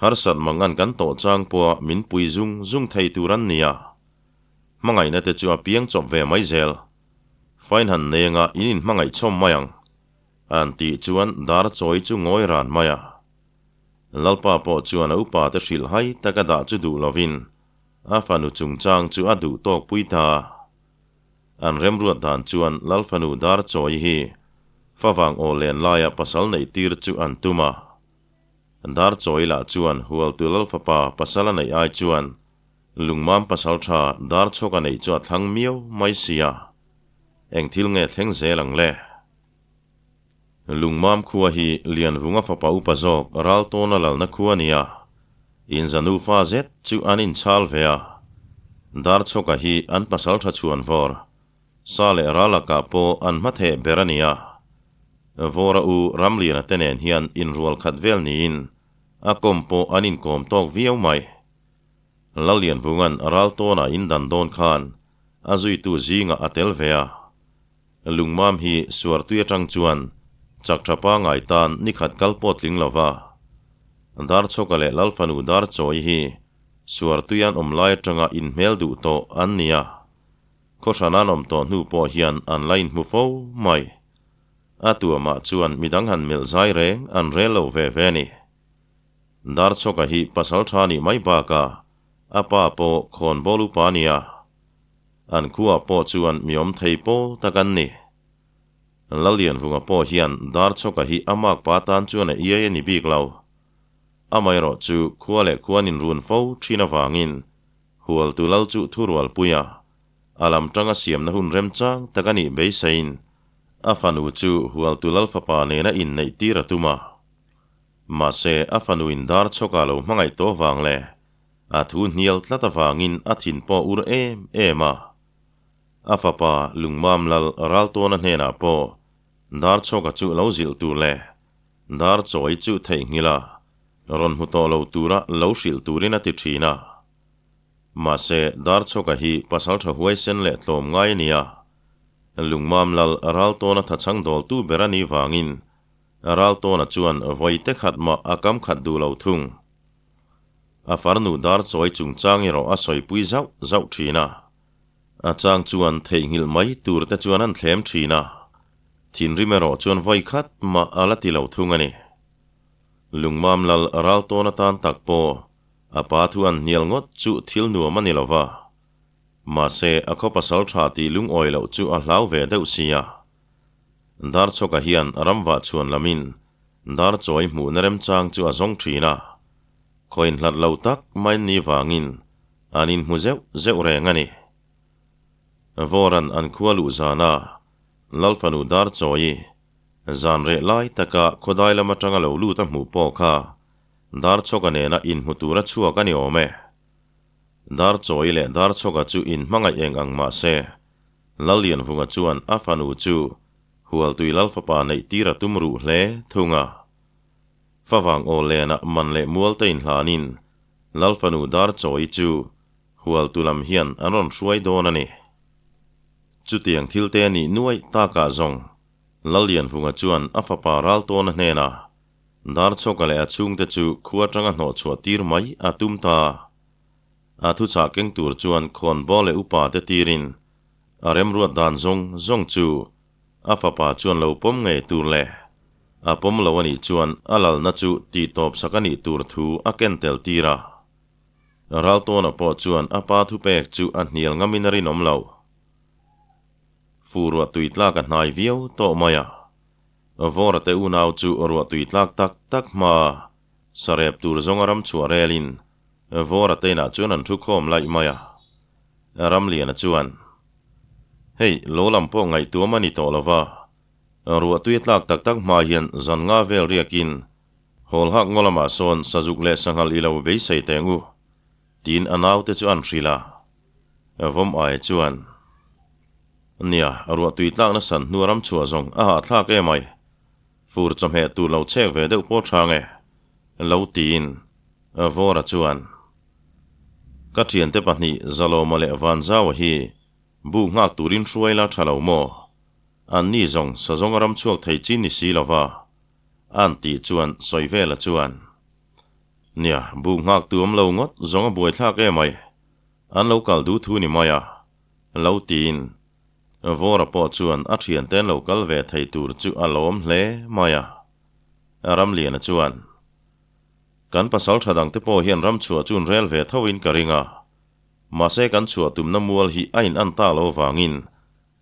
harsat mangan kan tawh chang pawha min pui zung zung thei tur an ni a. Hmangaihna te chu a piang chawp ve mai zel. Fain han nei anga in inhmangaih chhawm mai ang. An tih chuan dar chawi chu ngawi ran mai a. Lalpa pawh chuan a upa te hrilh hai taka dah chu duh lovin. A fanu chungchang chu a duh tawk pui ta a. An remruat dan chuan Lal fanu Darchawi hi favang aw len laia pasal neih tir chu an tum a. Darchawi lah chuan Hualtu Lal fapa pasal a neih ai chuan Lungmam pasal tha Darchhawk a neih chu a thlang miau mai sia. Eng thil nge thleng zel ang le? Lungmam khua hi Lianvunga fapa upa zawk Raltawna lalna khua a ni a, inza nufa zet chu an inchhal ve a. Darchhawka hi an pasal tha chhuan vawr, sa leh ral lakah pawh an hma theh ber a ni a. Vawra u Ramliana te nen hian inrual khat vel niin a kawm pawh an inkawm tawk viau mai. Lallianvunga'n Raltawna indan dawn khan a zuitu zingah a tel ve a. Lungmam hi suartui atang chuan chak tha pangai tan ni khat kal pawh tling lo va. Darchhawka leh Lalfanu Darchawi hi suartui an awm lai atanga inhmel duh tawh an ni a. Khawhran an awm tawh hnu pawh hian an la inhmu fo mai. A tuamah chuan midang han melh zai reng an rel lo ve ve a ni. Darchhawka hi pasal tha nih mai bakah a pa pawh khawnbawl upa a ni a. An khuaah pawh chuan mi awm thei pawl tak an ni. Lallianvunga pawh hian Darchhawka hi a makpa tan chuan a iai a ni bik lo. Amaherawh chu khua leh khua an inrun fo thin avangin Hualtu Lal chu thurualpui a, a lam tanga siamna hun remchang tak a nih beiseiin a fanu chu Hualtu Lal fapa nena inneih tir a tum a. Mahse a fanuin Darchhawka lo hmangaih tawh vang leh A thu hnial tlat avangin a thin pawh ur em em a. A fapa Lungmam Lal Raltawna hnenah pawh Darchhawka chu lo zilh tur leh Darchawi chu theihnghilh a, rawn hmu tawh lo tura lo hrilh turin a ti thin a. Mahse, Darchhawka hi pasaltha huaisen leh tlawm ngai a ni a. Lungmam Lal Raltawna thachhang dawltu ber a nih vangin Raltawna chuan vawi te khat mah a kam khat duh lo thung. A farnu dar chawi chungchang erawh a sawipui zauh zauh thin a. A chang chuan theihnghilh mai tur te chuan an thlem thin a, thinrim erawh chuan vawi khat mah a la ti lo thung a ni. Lungmam lal ral tawn atan tak pawh a pa thu an hnial ngawt chu thil nuam a ni lo va. Mahse a khaw pasal tha tih lungawi loh chu a hlau ve deuh si a. Darchhawka hian ramvah chhuan lamin Darchawi hmuhna remchang chu a zawng thin a, khawiin hlat lo tak mai ni vangin an inhmu zeuh zeuh reng a ni. Vawran an khua luh zana Lalfanu Darchawi zan reh lai taka khawdai lam atanga lo lut a hmuh pawh kha Darchhawka nena inhmu tura chhuak a ni awm e. Darchawi leh Darchhawka chu inhmangaih eng ang mah se, Lallianvunga chuan a fanu chu Hualtui Lalfapa neih tir a tum ruh hle thung a. Favang aw lenah man leh mual te inhlanin Lalfanu Darchawi chu Hualtu lam hian an rawn hruai dawn a ni. Chutiang thil te nih nuaih takah zawng Lallianvunga chuan a fapa Raltawna hnenah Darchhawka leh a chhungte chu khua atanga hnawhchhuah tir mai a tum ta. A thuchah keng tur chuan khawnbawl leh upa te tirin A remruat dan zawng zawng chu a fapa chuan lo pawm ngei tur leh a pawm lo a nih chuan a lalna chu tihtawp sak a nih tur thu a ken tel tir a. Raltawna pawh chuan a pa thupek chu a hnial ngamin a rinawm lo. Fu ruah tui tlak a hnai viau tawh mai a. Vawra te unau chu ruah tui tlak tak tak hma sarep tur zawnga ram chhuah relin Vawra te inah chuan an thu khawm laih mai a. Ramliana chuan, Hei, lo lam pawh ngaihtuam a ni tawh lo va, ruahtui a tlak tak tak hma hian zan nga vel riakin hawl hak ngaw lamah sawn sazuk leh sanghal i lo beisei teng u, tiin a naute chu an hrilh a. Vawm aia chuan, Nia, ruahtui tlakna san hnua ram chhuah zawng a hahthlak em ai, fur chawhmeh tur lo chek ve deuh pawh tha nge, lo tiin Vawra chuan, Ka thiante pahnih Zalawma leh Vanzaua hi bu nghak turin hruai la tha lo maw? Anni zawng sazawnga ram chhuak thei chi ni si lova, a'n tih chuan Sawivela chuan, Nia, bu nghak tu awm lo ngawt zawng a buaithlak emai, an lo kal duh thu ni mai a, lo tiin Vawra pawh chuan a thiante an lo kal ve thei tur chu a lawm hle mai a. Ramliana chuan, Kan pasal tha dangte pawh hian ram chhuah chu an rel ve tho in ka ring a. Mahse kan chhuah tumna mual hi a in an ta lo vangin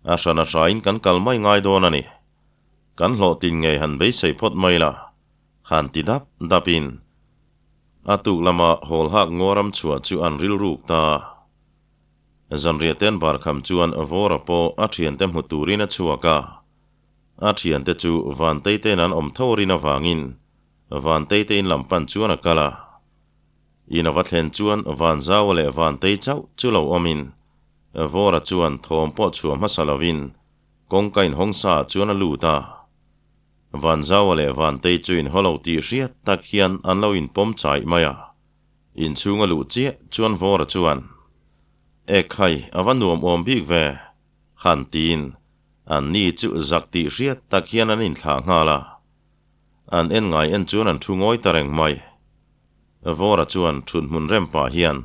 a hran a hrain kan kal mai ngai dawn a ni. Kan hlawhtlin ngei han beisei phawt mai la, han ti dap dapin a tuk lama hawl hak ngaw ram chhuah chu an rilruk ta. Zanriah te an bar kham chuan Vawra pawh a thiante hmu turin a chhuak a. A thiante chu Vantei te'n an awm tho rin avangin Vantei te in lam pan chuan a kal a. In a va thlen chuan Vanzaua leh Vantei chauh chu lo awmin Vawra chuan thawm pawh chhuah hmasa lovin kawngka inhawng saah chuan a lut a. Vanzaua leh Vantei chu inhaw lo tih hriat tak hian an lo inpawm chaih mai a. Inchhung a luh chiah chuan Vawra chuan, Ekhai, a va nuam awm bik ve, han tiin an ni chu zak tih hriat tak hian an inthlah nghal a. An en ngai en chuan an thu ngawi ta reng mai. Vawra chuan thut hmun rem pah hian,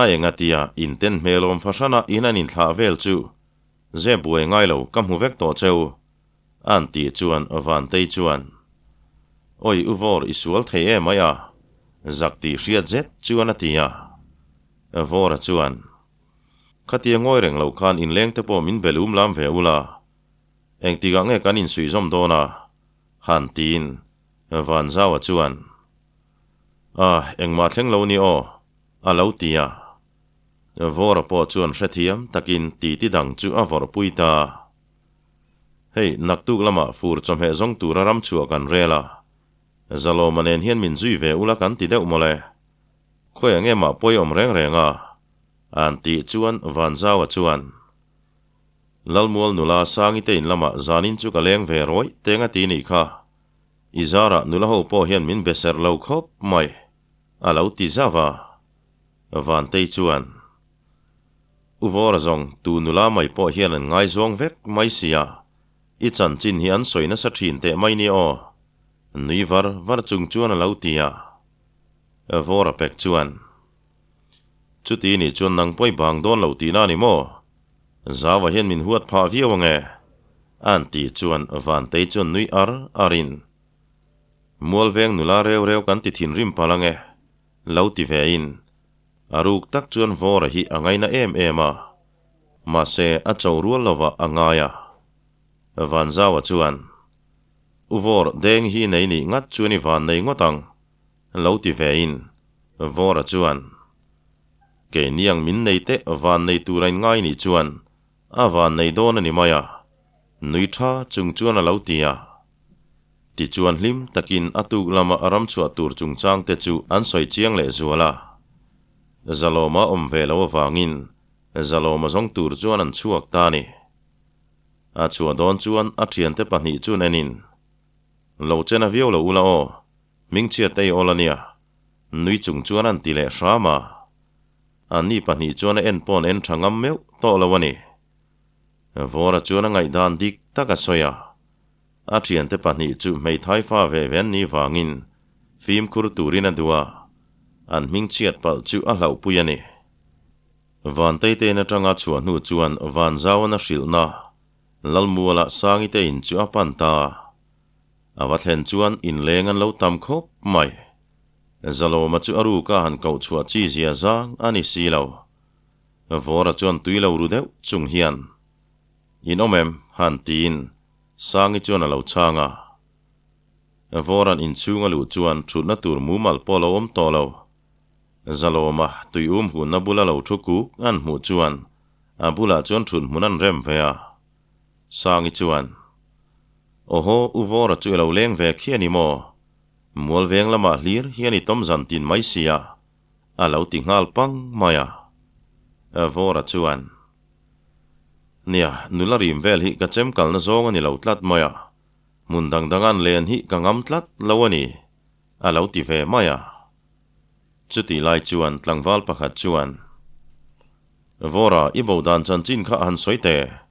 A engatia inten hmel awm fahran a in an inthlah vel chu ze buai ngai lo ka hmu vek tawh cheu, A'n tih chuan Vantei chuan, Awi u Vawr i sual thei em mai a? Zak tih hriat zet chuan a ti a. Vawra chuan, Khatia ngawi reng lo khan inleng te pawh min bel um lam ve ula, engtikah nge kan insuihzawm dawn a? Han tiin Vanzaua chuan, A, engmah thleng lo ni aw, a lo ti a. Vawra pawh chuan hrethiam takin titi dang chu a vawrhpui ta. Hei, naktuk lamah fur chawhmeh zawng tura ram chhuah kan rel a, Zalawma nen hian min zui ve ula kan ti deuh mawle. Khawi ang emah pawi awm reng reng a? A'n tih chuan Vanzaua chuan, Lalmual nula Sangi te in lamah zanin chu ka leng ve rawih teng a ti nih kha. I zarah nula ho pawh hian min be serh lo khawp mai, a lo ti zauh a. Vantei chuan. U Vawra zawng, tu nula mai pawh hian an ngaizawng vek mai sia, i chanchin hi an sawi nasa thin teh mai ni aw. Nui var var chung chuan a lo ti a. Vawra pek chuan, Chuti nih chuan nang pawh i bang dawn loh tihna a ni maw? Zauva hian min huat phah viau ange, a'n tih chuan Vantei chuan nui ar arin, Mualveng nula reu reu kan ti thinrim palh ange, lo ti vein, A ruk tak chuan Vawra hi a ngaina em em a, mahse a cho rual lovah a ngai a. Vanzaua chuan, U Vawr, deng hi nei nih ngat chuan i van nei ngawt ang, lo ti vein Vawra chuan, Keini ang min nei teh van nei tura in ngai nih chuan a van nei dawn a ni mai a, nui tha chung chuan a lo ti a. Tichuan hlim takin a tuk lama a ram chhuah tur chungchang te chu an sawi chiang leh zual a. Zalawma awm ve lo avangin Zalawma zawng tur chuan an chhuak ta a ni. A chhuah dawn chuan a thiante pahnih chuan enin, Lo chen a viau lo ula aw, hmingchhiat ei awl a nia, nui chung chuan an ti leh hram a. Anni pahnih chuan a en paw'n en tha ngam meuh tawh lo a ni. Vawra chuan a ngaihdan dik tak a sawi a. A thiante pahnih chu hmeithai fa ve ve an nih vangin fimkhur turin a duh a, an hming chhiat palh chu a hlauhpui a ni. Vanteitein atanga chhuah hnu chuan Vanzauan a hrilhna Lalmualah Sangite in chu a pan ta. A va thlen chuan inleng an lo tam khawp mai. Zalawma chu a ruka han koh chhuah chi zia zang a ni si lo. Vawra chuan tui lo ru deuh chung hian, In awm em? han tiin Sangi chuan a lo chhang a. Vawra'n inchhung a luh chuan thutna tur mumal pawh a lo awm tawh lo. Zalawma tui um hunna bula lo thu kuk an hmuh chuan a bulah chuan thut hmun an rem ve a. Sangi chuan, Awhaw, U Vawra chu i lo leng ve khi a ni maw? Mualveng lamah hlir hian i tawm zan tin mai sia, a lo ti nghal pang mai a. Vawra chuan, Nia, nula rim vel hi ka chem kalna zawng a ni lo tlat mai a, hmun dang dang an len hi ka ngam tlat lo a ni, a lo ti ve mai a. Chutih lai chuan tlangval pakhat chuan, Vawra, i bo dan chanchin kha a han sawi teh,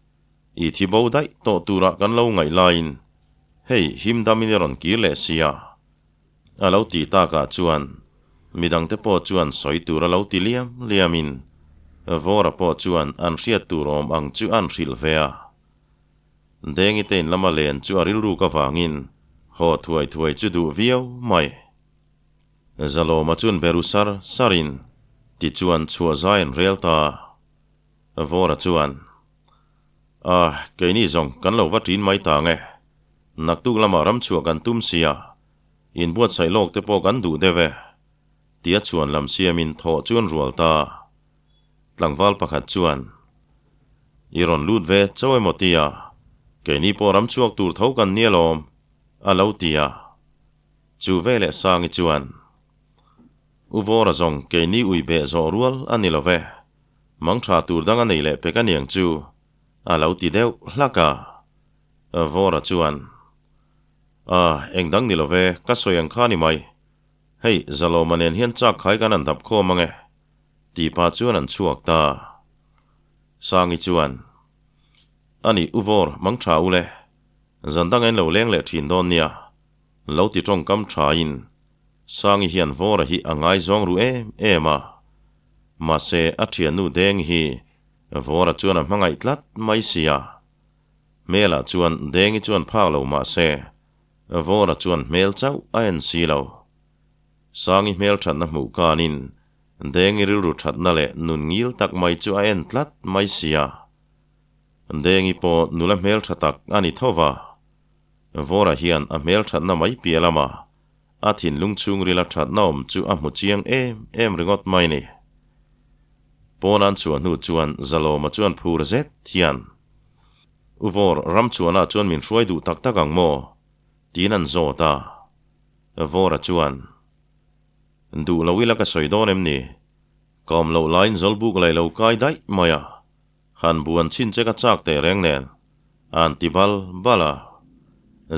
i thi bo daih tawh turah kan lo ngaih laiin hei him damin i rawn kir leh si a. A lo tih takah chuan midangte pawh chuan sawi tur a lo ti liam liamin Vawra pawh chuan an hriat tur awm ang chu an hrilh ve a. Dengi te in lama len chu a rilruk avangin haw thuai thuai chu duh viau mai. Zalawma chuan beru sar sarin. Tichuan chhuah zai an rel ta. Vawra chuan, A, keini zawng kan lo va ṭin mai ta nge. Naktuk lamah ram chhuah kan tum sia, inbuatsaih lawk te pawh kan duh deuh e, tia chhuan lam siamin thawh chu an rual ta. Tlangval pakhat chuan, I rawn lut ve chauh emaw tia, keini pawh ram chhuak tur tho kan nia lawm, a lo ti a. Chu veleh Sangi chuan, U Vawra zawng keini ui beh zawh rual a ni lo ve, mang tha tur dang a nei leh pek aniang chu, a lo ti deuh hlak a. Vawra chuan, A, eng dang ni lo ve, ka sawi ang kha ni mai. Hei, Zalawma nen hian chak khai kan han dap khawm ang e. Tih pah chuan an chhuak ta. Sangi chuan, A nih, U Vawr, mang tha u le. Zan dang en lo leng leh thin dawn nia. Lo ti tawngkam thain Sangi hian Vawra hi a ngaizawng ru em em a. Mahse, a thiannu Deng hi Vawra chuan a hmangaih tlat mai sia. Hmelah chuan Dengi chuan phak lo mahse, Vawra chuan hmel chauh a en si lo. Sangi hmel thatna hmuh kanin Dengi rilru thatna leh nun ngil tak mai chu a en tlat mai sia. Dengi pawh nula hmel tha tak a ni tho va. Vawra hian a hmel thatna mai piah lama a thinlung chhungrila thatna awm chu a hmu chiang em em ringawt mai ni. Pawn an chhuah hnu chuan Zalawma chuan phur zet hian, U Vawr, ramchhuahna chuan min hruai duh tak tak ang maw? tiin an zawt a. Vawra chuan, Duh lo ila ka sawi dawn em ni? Ka awm loh laiin Zawlbuk lei lo kai daih mai a, han buan chhin che ka chak teh reng nen, a'n ti bal bal a.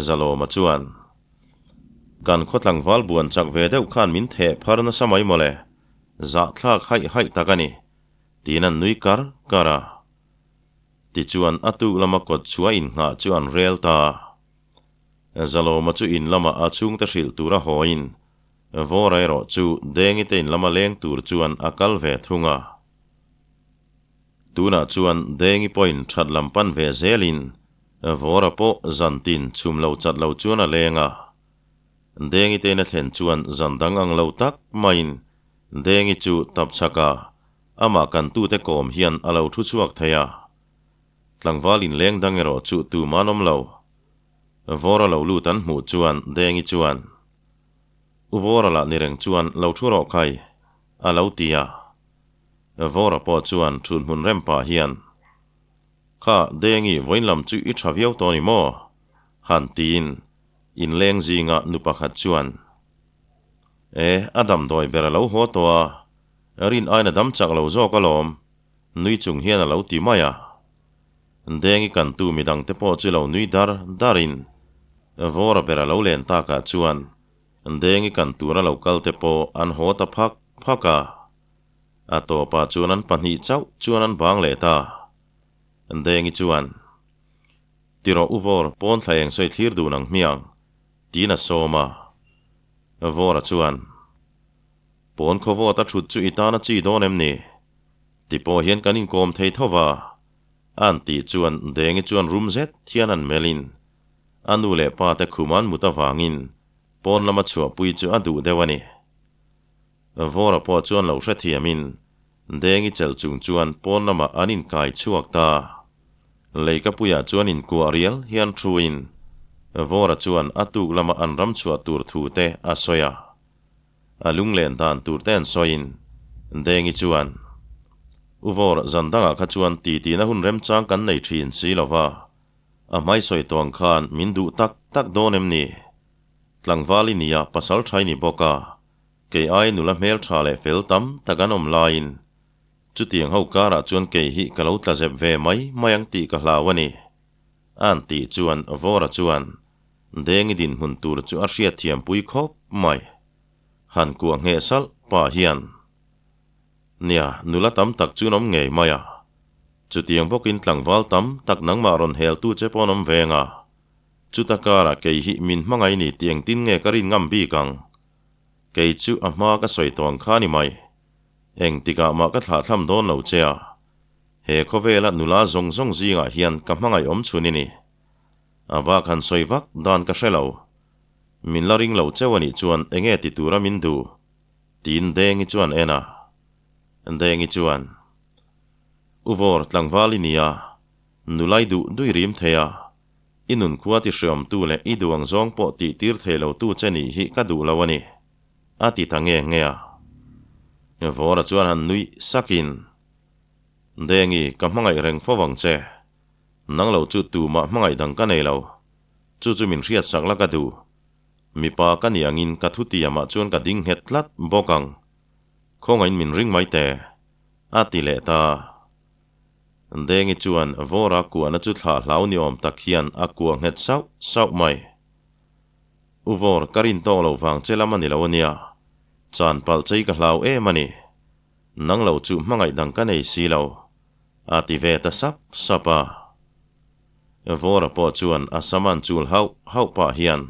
Zalawma chuan, Kan khaw tlangval buan chak ve deuh khan min theh phar nasa mai mawle, zahthlak haih haih tak a ni, tiin an nui kar kar a. Tichuan a tuk lama kawt chhuah innghah chu an rel ta a. Zalawma chu in lamah a chhungte hrilh tur a hawiin Vawra erawh chu Dengite in lama leng tur chuan a kal ve thung a. Tunah chuan Dengi pawhin that lam pan ve zelin Vawra pawh zan tin chhum lo chat lo chuan a leng a. Dengite in a thlen chuan zan dang ang lo tak maiin Dengi chu tapchhaka amah kantute kawm hian a lo thu chhuak thei a. Tlangval inleng dang erawh chu tumah an awm lo. Vawra lo lut an hmuh chuan Dengi chuan, U Vawra lah ni reng chuan lo thu rawh khai, a lo ti a. Vawra pawh chuan thun hmun rem pah hian, Kha, Dengi, vawiin lam chu i tha viau tawh ni maw? han tiin inleng zinga nu pakhat chuan, E, a damdawi ber a lo haw tawh a, rin aiin a dam chak lo zawk alawm, nui chung hian a lo ti mai a. Dengi kantu midangte pawh chu lo nui dar darin Vawra ber a lo len takah chuan Dengi kan tura lo kalte pawh an haw ta phak phak a. A tawpah chuan an pahnih chauh chuan an bang leh ta. Dengi chuan, Ti rawh u Vawr, pawn thla eng sawi thlir dun ang hmiang, tiin a sawm a. Vawra chuan, Pawn khawvawt a thut chu i tan a chi dawn em ni? Ti pawh hian kan inkawm thei tho va, a'n tih chuan Dengi chuan rum zet hian an melhin a nu leh pa te khum an mut avangin pawn lama chhuahpui chu a duh deuh a ni. Vawra pawh chuan lo hrethiamin Dengi chelh chung chuan pawn lamah an inkai chhuak ta. Leikapuiah chuan inkuah rial hian thuin Vawra chuan a tuk lama an ram chhuah tur thu te a sawi a. A lunglen dan tur te an sawiin Dengi chuan, U Vawr, zan dangah kha chuan titina hun remchang kan nei thin si lo va, a hmai sawi tawng khan min duh tak tak dawn em ni? Tlangval i nia pasal tha i ni bawk a, kei ai nula hmel tha leh fel tam tak an awm laiin chutiang ho karah chuan kei hi ka lo tla zep ve mai mai ang tih ka hlau a ni. A'n tih chuan Vawra chuan Dengi dinhmun tur chu a hriatthiampui khawp mai. Han kuah ngheh salh pah hian, Nia, nula tam tak chu an awm ngei mai a. Chutiang bawkin tlangval tam tak nangmah rawn heltu che pawh an awm veng a. Chuta karah kei hi min hmangaih ni tih engtin nge ka rin ngam bik ang? Kei chu a hma ka sawi tawh ang kha ni mai. Engtikah mah ka thlahthlam dawn lo che a. He khawvela nula zawng zawng zingah hian ka hmangaih awm chhun i ni. A bak han sawi vak dan ka hre lo. Min la ring lo cheu a nih chuan enge ti tura min duh? Tiin Dengi chuan en a. Dengi chuan, U Vawr, tlangval i nia, nulai duh dui rim thei a, i nunkhua ti hreawmtu leh i duh ang zawng pawh tih tir thei lo tu che nih hi ka duh lo a ni, a ti ta nge nge a. Vawra chuan han nuih sakin, Dengi, ka hmangaih reng fo vang che. Nang lo chu tumah hmangaih dang ka nei lo. Chu chu min hriatsak la ka duh. Mipa ka nih angin ka thutiamah chuan ka ding nghet tlat bawk ang. Khawngain min ring mai teh, a ti leh ta. Dengi chuan Vawra kuahna chu thlah hlau ni awm tak hian a kuah nghet sauh sauh mai. U Vawr, ka rin tawk lo vang che lam a ni lo a nia. Chan palh chei ka hlau em a ni. Nang lo chu hmangaih dang ka nei si lo, a ti ve ta sap sap a. Vawra pawh chuan a saman chul hauh hauh pah hian,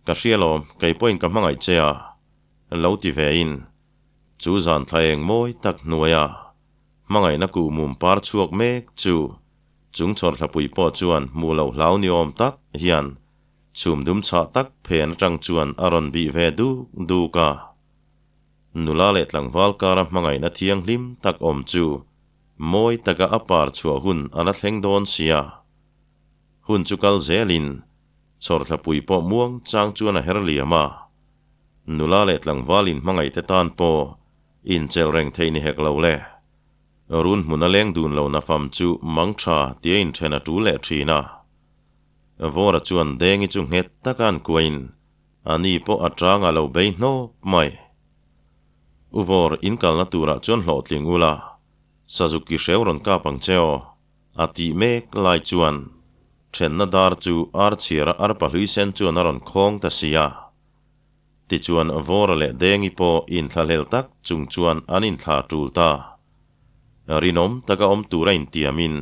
Ka hria lawm, kei pawhin ka hmangaih che a, lo ti ve in, chu zan thla eng mawi tak hnuaia hmangaihna kuhmum par chhuak mek chu chung chhawrthlapui pawh chuan hmuh loh hlau ni awm tak hian chhum dum chhah tak phen atang chuan a rawn bih ve duk duk a. Nula leh tlangval kara hmangaihna thianghlim tak awm chu mawi taka a par chhuah hun a la thleng dawn sia. Hun chu kal zelin chhawrthlapui pawh muang chang chuan a her liam a. Nula leh tlangval inhmangaihte tan pawh inchelh reng theih ni hek lo le. Run hmun a leng dun lo nafam chu mang tha tia inthen a tul leh thin a. Vawra chuan Dengi chu nghet taka an kuain a ni pawh a tang a lo bei hnawp mai. U Vawr, in kalna turah chuan hlawhtling ula, Sazuki hreu rawn kap ang che aw, a tih mek lai chuan thenna dar chu ar chhiara arpa hlui sen chuan a rawn khawng ta si a. Tichuan Vawra leh Dengi pawh inthlahlel tak chung chuan an inthla tul ta. Rinawm taka awm tura intiamin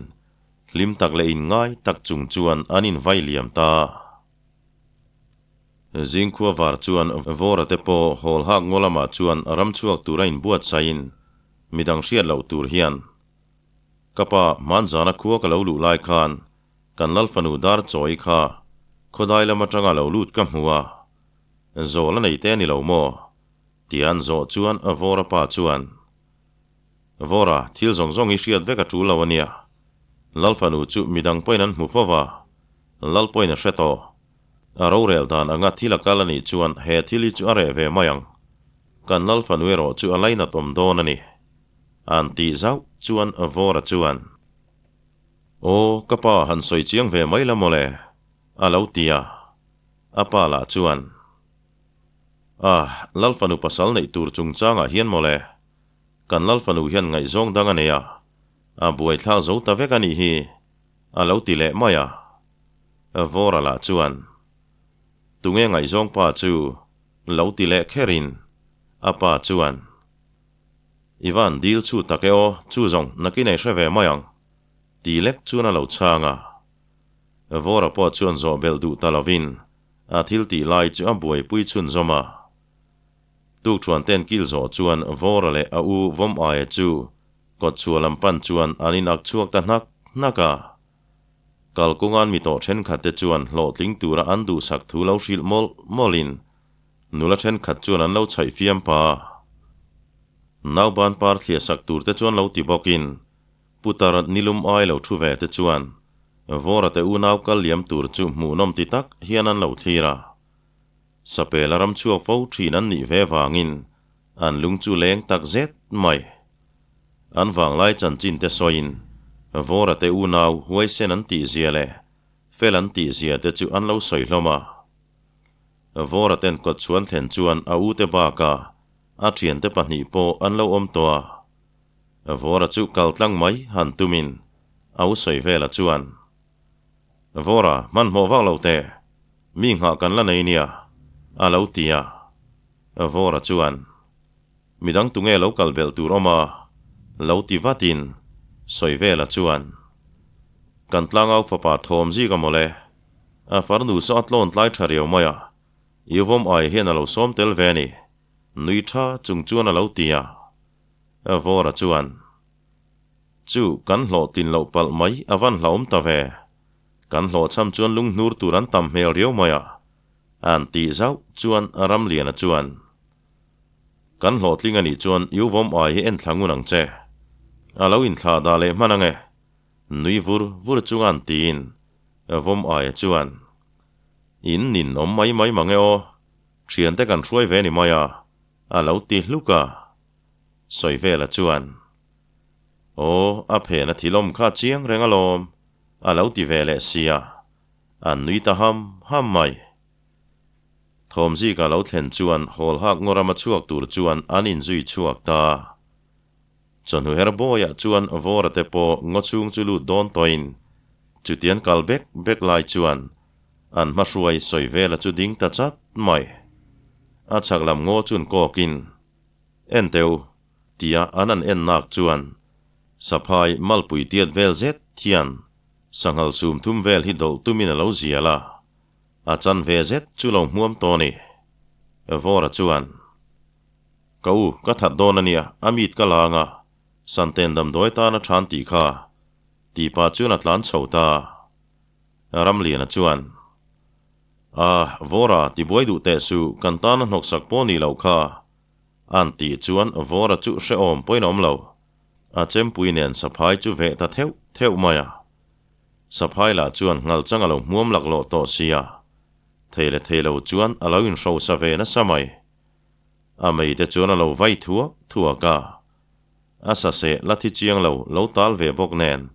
hlim tak leh inngai tak chung chuan an invai liam ta. Zingkhua var chuan Vawra te pawh hawl hak ngaw lamah chuan ram chhuak tura inbuatsaihin midang hriat loh tur hian Ka pa, hmanzana khua ka lo luh lai khan kan Lal fanu dar chawi kha khawdai lam atanga lo lut ka hmu a, zawl a nei te a ni lo maw? tia an zawh chuan Vawra pa chuan Vawra, thil zawng zawng hi hriat vek a tul lo a nia. Lal fanu chu midang pawhin an hmu fo va, Lal pawhin a hre tawh. A rorel dan anga thil a kal a nih chuan he thil hi chu a reh ve mai ang. Kan Lal fanu erawh chu a lainat awm dawn a ni. An tih zauh chuan Vawra chuan, Aw, ka pa han sawi chiang ve mai la mawle, a lo ti a. A pa lah chuan, Ah, Lal fanu pasal neih tur chungchangah hian mawle, kan Lal fanu hian ngaihzawng dang a nei a, a buaithlak zo ta vek a nih hi, a lo ti leh mai a. Vawra lah chuan, Tunge ngaihzawng pa chu? lo ti leh kherin a pa chuan, I van dil chu tak e aw, chu zawng nakin ei hre ve mai ang, ti lek chuan a lo chhang a. Vawra pawh chuan zawh belh duh ta lovin a thil tih lai chu a buaipui chhunzawm a. Tukṭhuan ten kil zawh chuan Vawra leh a u Vawm Aia chu kawtchhuah lam pan chuan an inak chhuak ta hnak hnak a. Kalkawnga'n mi tawh ṭhenkhat te chuan hlawhtling tura an duhsak thu lo hrilh mawlh mawlhin Nula thenkhat chuan an lo chhaih fiam pa. Nauban par thliah sak tur te chuan lo ti bawkin Putar nilum ai lo thu ve te chuan Vawra te unau kal liam tur chu hmuhnawm ti tak hian an lo thlir a. Sapel a ram chhuak fo thin an nih ve vangin an lung chu leng tak zet mai. An vanglai chanchin te sawiin Vawra te unau huaisen an tih zia leh fel an tih zia te chu an lo sawi hlawm a. Vawra ten kawt chhuan thlen chuan a ute bakah a thiante pahnih pawh an lo awm tawh a. Vawra chu kal tlang mai han tumin a u sawi vela chuan, Vawra, hmanhmawh vak lo teh, mi nghah kan la nei nia, a lo ti a. Vawra chuan, Midang tunge lo kal belh tur awm a? lo ti vatin sawi vela chuan, Kan tlangau fapa thawm zik a mawle, A farnu saw a tlawn tlai tha riau mai a, Yuvawm ai hian a lo sawm tel ve a ni, nui tha chung chuan a lo ti a. Vawra chuan, Chu, kan hlawh tin loh palh mai a van hlauhawm ta ve. Kan hlawhchham chuan lunghnur tur an tam hmel riau mai a, an tih zauh chuan Ramliana chuan. Kan hlawhtling a nih chuan i uvawm ai hi en thla ngun ang che. A lo inthlah dah leh hman ang e. Nui vur vur chunga an tiin vawm aia chuan, In nin awm mai mai mang e aw, thiante kan hruai ve ni mai a, a lo ti hluk a. Sawi vela chuan, Aw, a phen a thilawm kha chiang reng alawm, a lo ti ve leh sia, an nui ta ham ham mai. Thawmzika lo thlen chuan hawl hak ngaw rama chhuak tur chuan an inzui chhuak ta. Chawhnu her bawiah chuan Vawra te pawh ngaw chhung chu lut dawn tawhin chutian kal bek bek lai chuan an hmahruai sawi vela chu ding ta chat mai. A chhak lam ngaw chun kawkin, En teu, tia an an en nak chuan saphai malpui tiat vel zet hian sanghal sum thum vel hi dawlh tumin a lo zial a. A chan ve zet chu lo hmuam tawh ni. Vawra chuan, Ka u, ka that dawn a nia, a mit ka la anga, Santen damdawi tan a than tih kha, tih pah chuan a tlan chho ta. Ramliana chuan, A, Vawra, tibuai duh teh suh, kan tan a hnawksak pawh nih loh kha, a'n tih chuan Vawra chu hrehawm pawhin a awm lo. A chempui nen saphai chu veh ta theuh theuh mai a. Saphai lah chuan nghal chang a lo hmuam laklawh tawh sia, thei leh thei lo chuan a lo inhrosa ve nasa mai. A mei te chuan a lo vai thuak thuak a, a saseh la thi chiang lo lo tal ve bawk nen,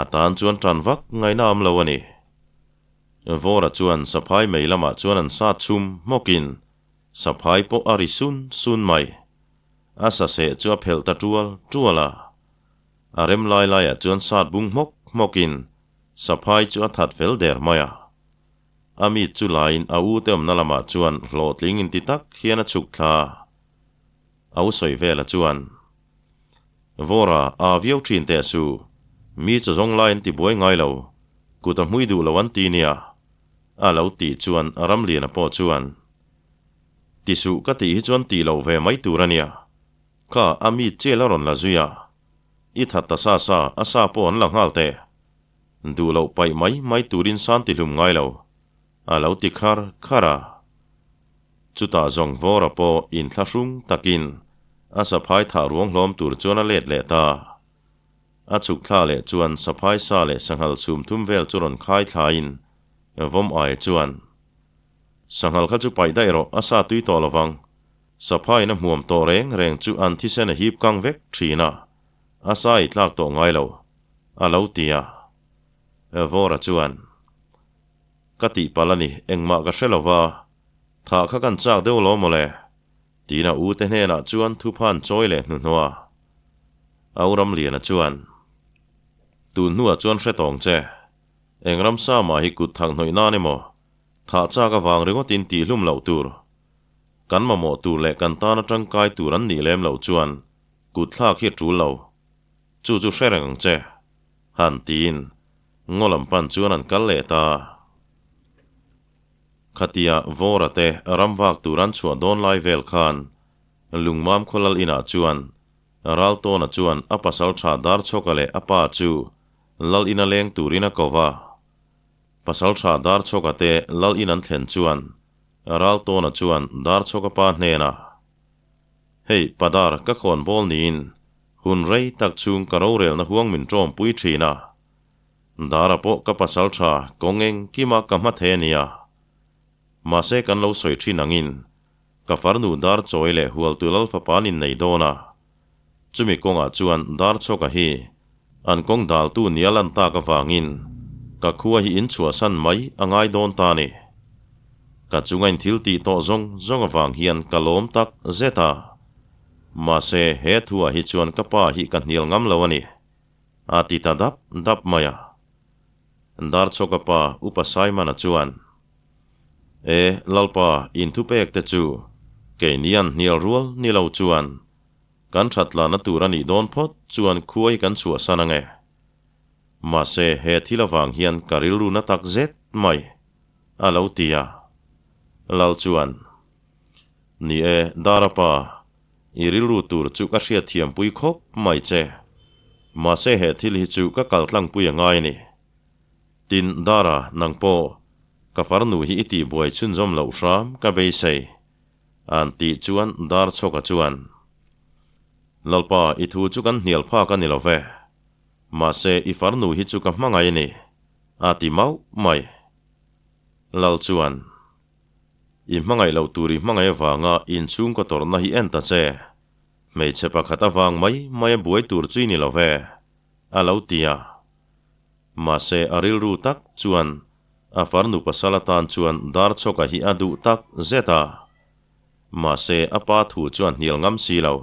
a tan chuan tan vak ngaihna awm lo a ni. Vawra chuan saphai mei lamah chuan an sat chhum hmawkin saphai pawh a ri sun sun mai. A saseh chu a phelh ta tual tual a. A rem lai laiah chuan sat bung hmawk hmawkin saphai chu a that fel der mai a. A mit chu laiin a u te awmna lamah chuan hlawhtling inti tak hian a chhuk thla a. A u sawi vela chuan, Vawra, aa viau thin teh su, mi chaw zawng lai an ti buai ngai lo, kut a hmui duh lo an ti nia, a lo tih chuan Ramliana pawh chuan, Ti suh ka tih hi chuan tih loh ve mai tur a nia. Kha a mi chel a rawn la zui a, i that ta sa sa, a sa pawh an la nghal teh. Duh loh paih mai mai turin san ti hlum ngai lo, a lo ti khar khar a. Chutah zawng Vawra pawh inthlahrung takin a saphai thah ruang hlawm tur chuan a let leh ta. A chhuk thla leh chuan saphai sa leh sanghal chhum thum vel chu rawn khai thlain vawm ai chuan, Sanghal kha chu paih daih rawh, a sa tui tawh lovang. Saphaiin a hmuam tawh reng reng chu an thisen a hip kang vek thin a, a sa i tlak tawh ngai lo, a lo ti a. Vawra chuan, Ka tihpalh a ni, engmah ka hre lo va, thah kha kan chak deuh lo mawle, tiin a ute hnenah chuan thuphan chawi leh hnuhnawh a. Au Ramliana chuan, Tun hnuah chuan hre tawng che, eng ramsa mah hi kut thak hnawih nan emaw, thah chak avang ringawtin tihhlum loh tur. Kan mamawh tur leh kan tana tangkai tur an nih lem loh chuan kut thlak hi a tul lo. Chu chu hre reng ang che. Han tiin ngaw lam pan chuan an kal leh ta. Khatia Vawra te ram vak tur an chhuah dawn lai vel khan Lungmam khaw lal inah chuan Raltawna chuan a pasal tha Darchhawka leh a pa chu lal ina leng turin a ko va. Pasal tha Darchhawka te lal in an thlen chuan Raltawna chuan Darchhawka pa hnenah, Hei, Padar, ka khawn bawl niin hun rei tak chhung ka rorelna huang min tawmpui thin a. Dara pawh ka pasal tha kawng engkima ka hma thei a nia. Mahse kan lo sawi thin angin ka farnu Darchawi leh Hualtu Lalfapa an innei dawn a. Chumi kawngah chuan Darchhawka hi an kawng daltu nia lan tak avangin ka khua hi in chhuahsan mai a ngai dawn ta ni. Ka chunga in thil tih tawh zawng zawng avang hian ka lawm tak zet a. Mahse he thuah hi chuan ka pa hi ka hnial ngam lo a ni, a ti ta dap dap mai a. Darchhawka pa Upa Saimana chuan, E, Lalpa, in thupek te chu keini an hnial rual ni lo chuan kan thatlana tur a nih dawn phawt chuan khuai kan chhuahsan ange. Mahse, he thil avang hian ka rilru na tak zet mai, a lo ti a. Lal chuan, Ni e, Dara pa, i rilru tur chu ka hriatthiampui khawp mai che. Mahse he thil hi chu ka kaltlangpui a ngai a ni. Tin, Dara, nang pawh, ka farnu hi i tihbuai chhunzawm loh hram ka beisei. An tih chuan Darchhawka chuan, Lalpa, i thu chu kan hnial phak a ni lo ve. Mahse, i farnu hi chu ka hmangaih a ni, a ti mauh mai. Lal chuan, I hmangaih loh tur i hmangaih avanga inchhungkaw tawrhna hi en ta che. Hmeichhe pakhat avang mai mai a buai tur chu i ni lo ve, a lo ti a. Mahse, a rilru tak chuan a farnu pasal atan chuan Darchhawka hi a duh tak zet a. Mahse, a pa thu chu a hnial ngam si lo.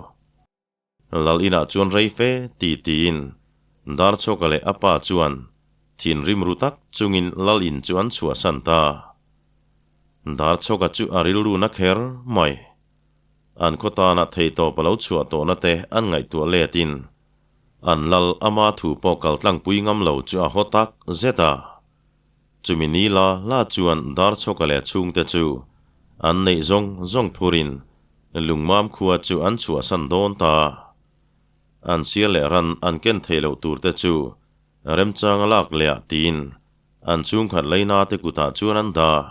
Lal inah chuan rei fe ti tiin Darchhawka leh a pa chuan thinrim ru tak chungin Lal in chu an chhuahsan ta. Darchhawka chu a rilru na kher mai. An khaw tana theihtawp a lo chhuah tawhna te an ngaihtuah letin an lal ama thu pawh kal tlangpui ngam lo chu a haw tak zet a. Chumi ni la la chuan Darchhawka leh chhungte chu an neih zawng zawng phurin Lungmam khua chu an chhuahsan dawn ta. An sial leh ran an ken theih loh tur te chu remchang a lak leh ah tiin an chhungkhat leina te kutah chuan an dah.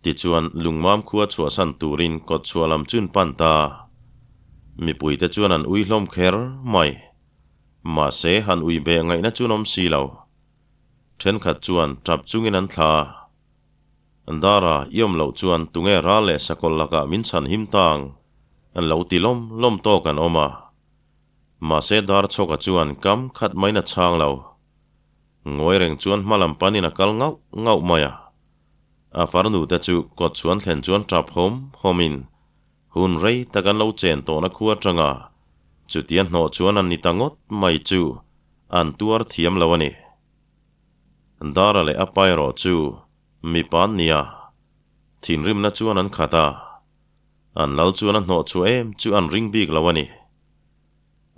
Tichuan, Lungmam khua chhuahsan turin kawtchhuah lam chun pan ta. Mipuite chuan an ui hlawm kher mai. Mahse, han ui beh ngaihna chun awm si lo. Thenkhat chuan tap chungin an thla. Dara, i awm loh chuan tunge ral leh sakawlh lakah min chhan him tang? An lo ti lawm lawm tawk an awm a. Mahse, Darchhawka chuan kam khat maina chhang lo. Ngawi reng chuan hma lam panin a kal ngauh ngauh mai a. A farnu te chu kawt chhuan thlen chuan tap hawm hawmin hun rei tak an lo chen tawhna khua atanga chutia hnawh chuan an ni ta ngawt mai chu an tuar thiam lo a ni. Dara leh a pa erawh chu mipa an ni a, thinrimna chuan an khat a, an lal chuan a hnawh chhuah em chu an ring bik lo a ni.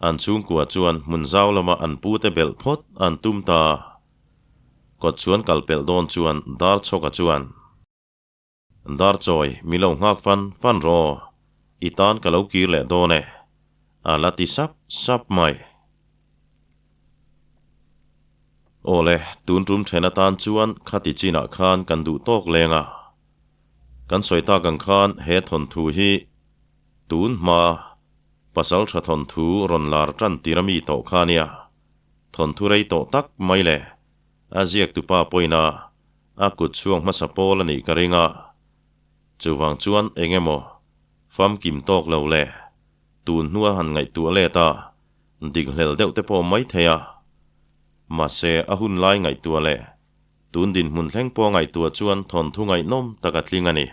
An chhungkua chuan hmun zau lama an pute belh phawt an tum ta. Kawt chuan kal pelh dawn chuan Darchhawka chuan, Darchawi, mi lo nghak fan fan rawh, i tan ka lo kir leh dawn e, a la ti sap sap mai. Awle, tun tum then atan chuan khati chinah khan kan duh tawk leng a. Kan sawi tak ang khan he thawnthu hi tun hma pasal tha thawnthu rawn lar tan tir ami tawh kha nia. Thawnthu rei tawh tak mai le, a ziaktupa pawhin a a kut chhuak hmasa pawl a nih ka ring a. Chuvang chuan eng emaw famkim tawk lo le, tun hnua han ngaihtuah let a, dik hlel deuh te pawh mai thei a. Mahse a hun lai ngaihtuah leh tun dinhmun thleng pawh ngaihtuah chuan thawnthu ngaihnawm tak a tling a ni.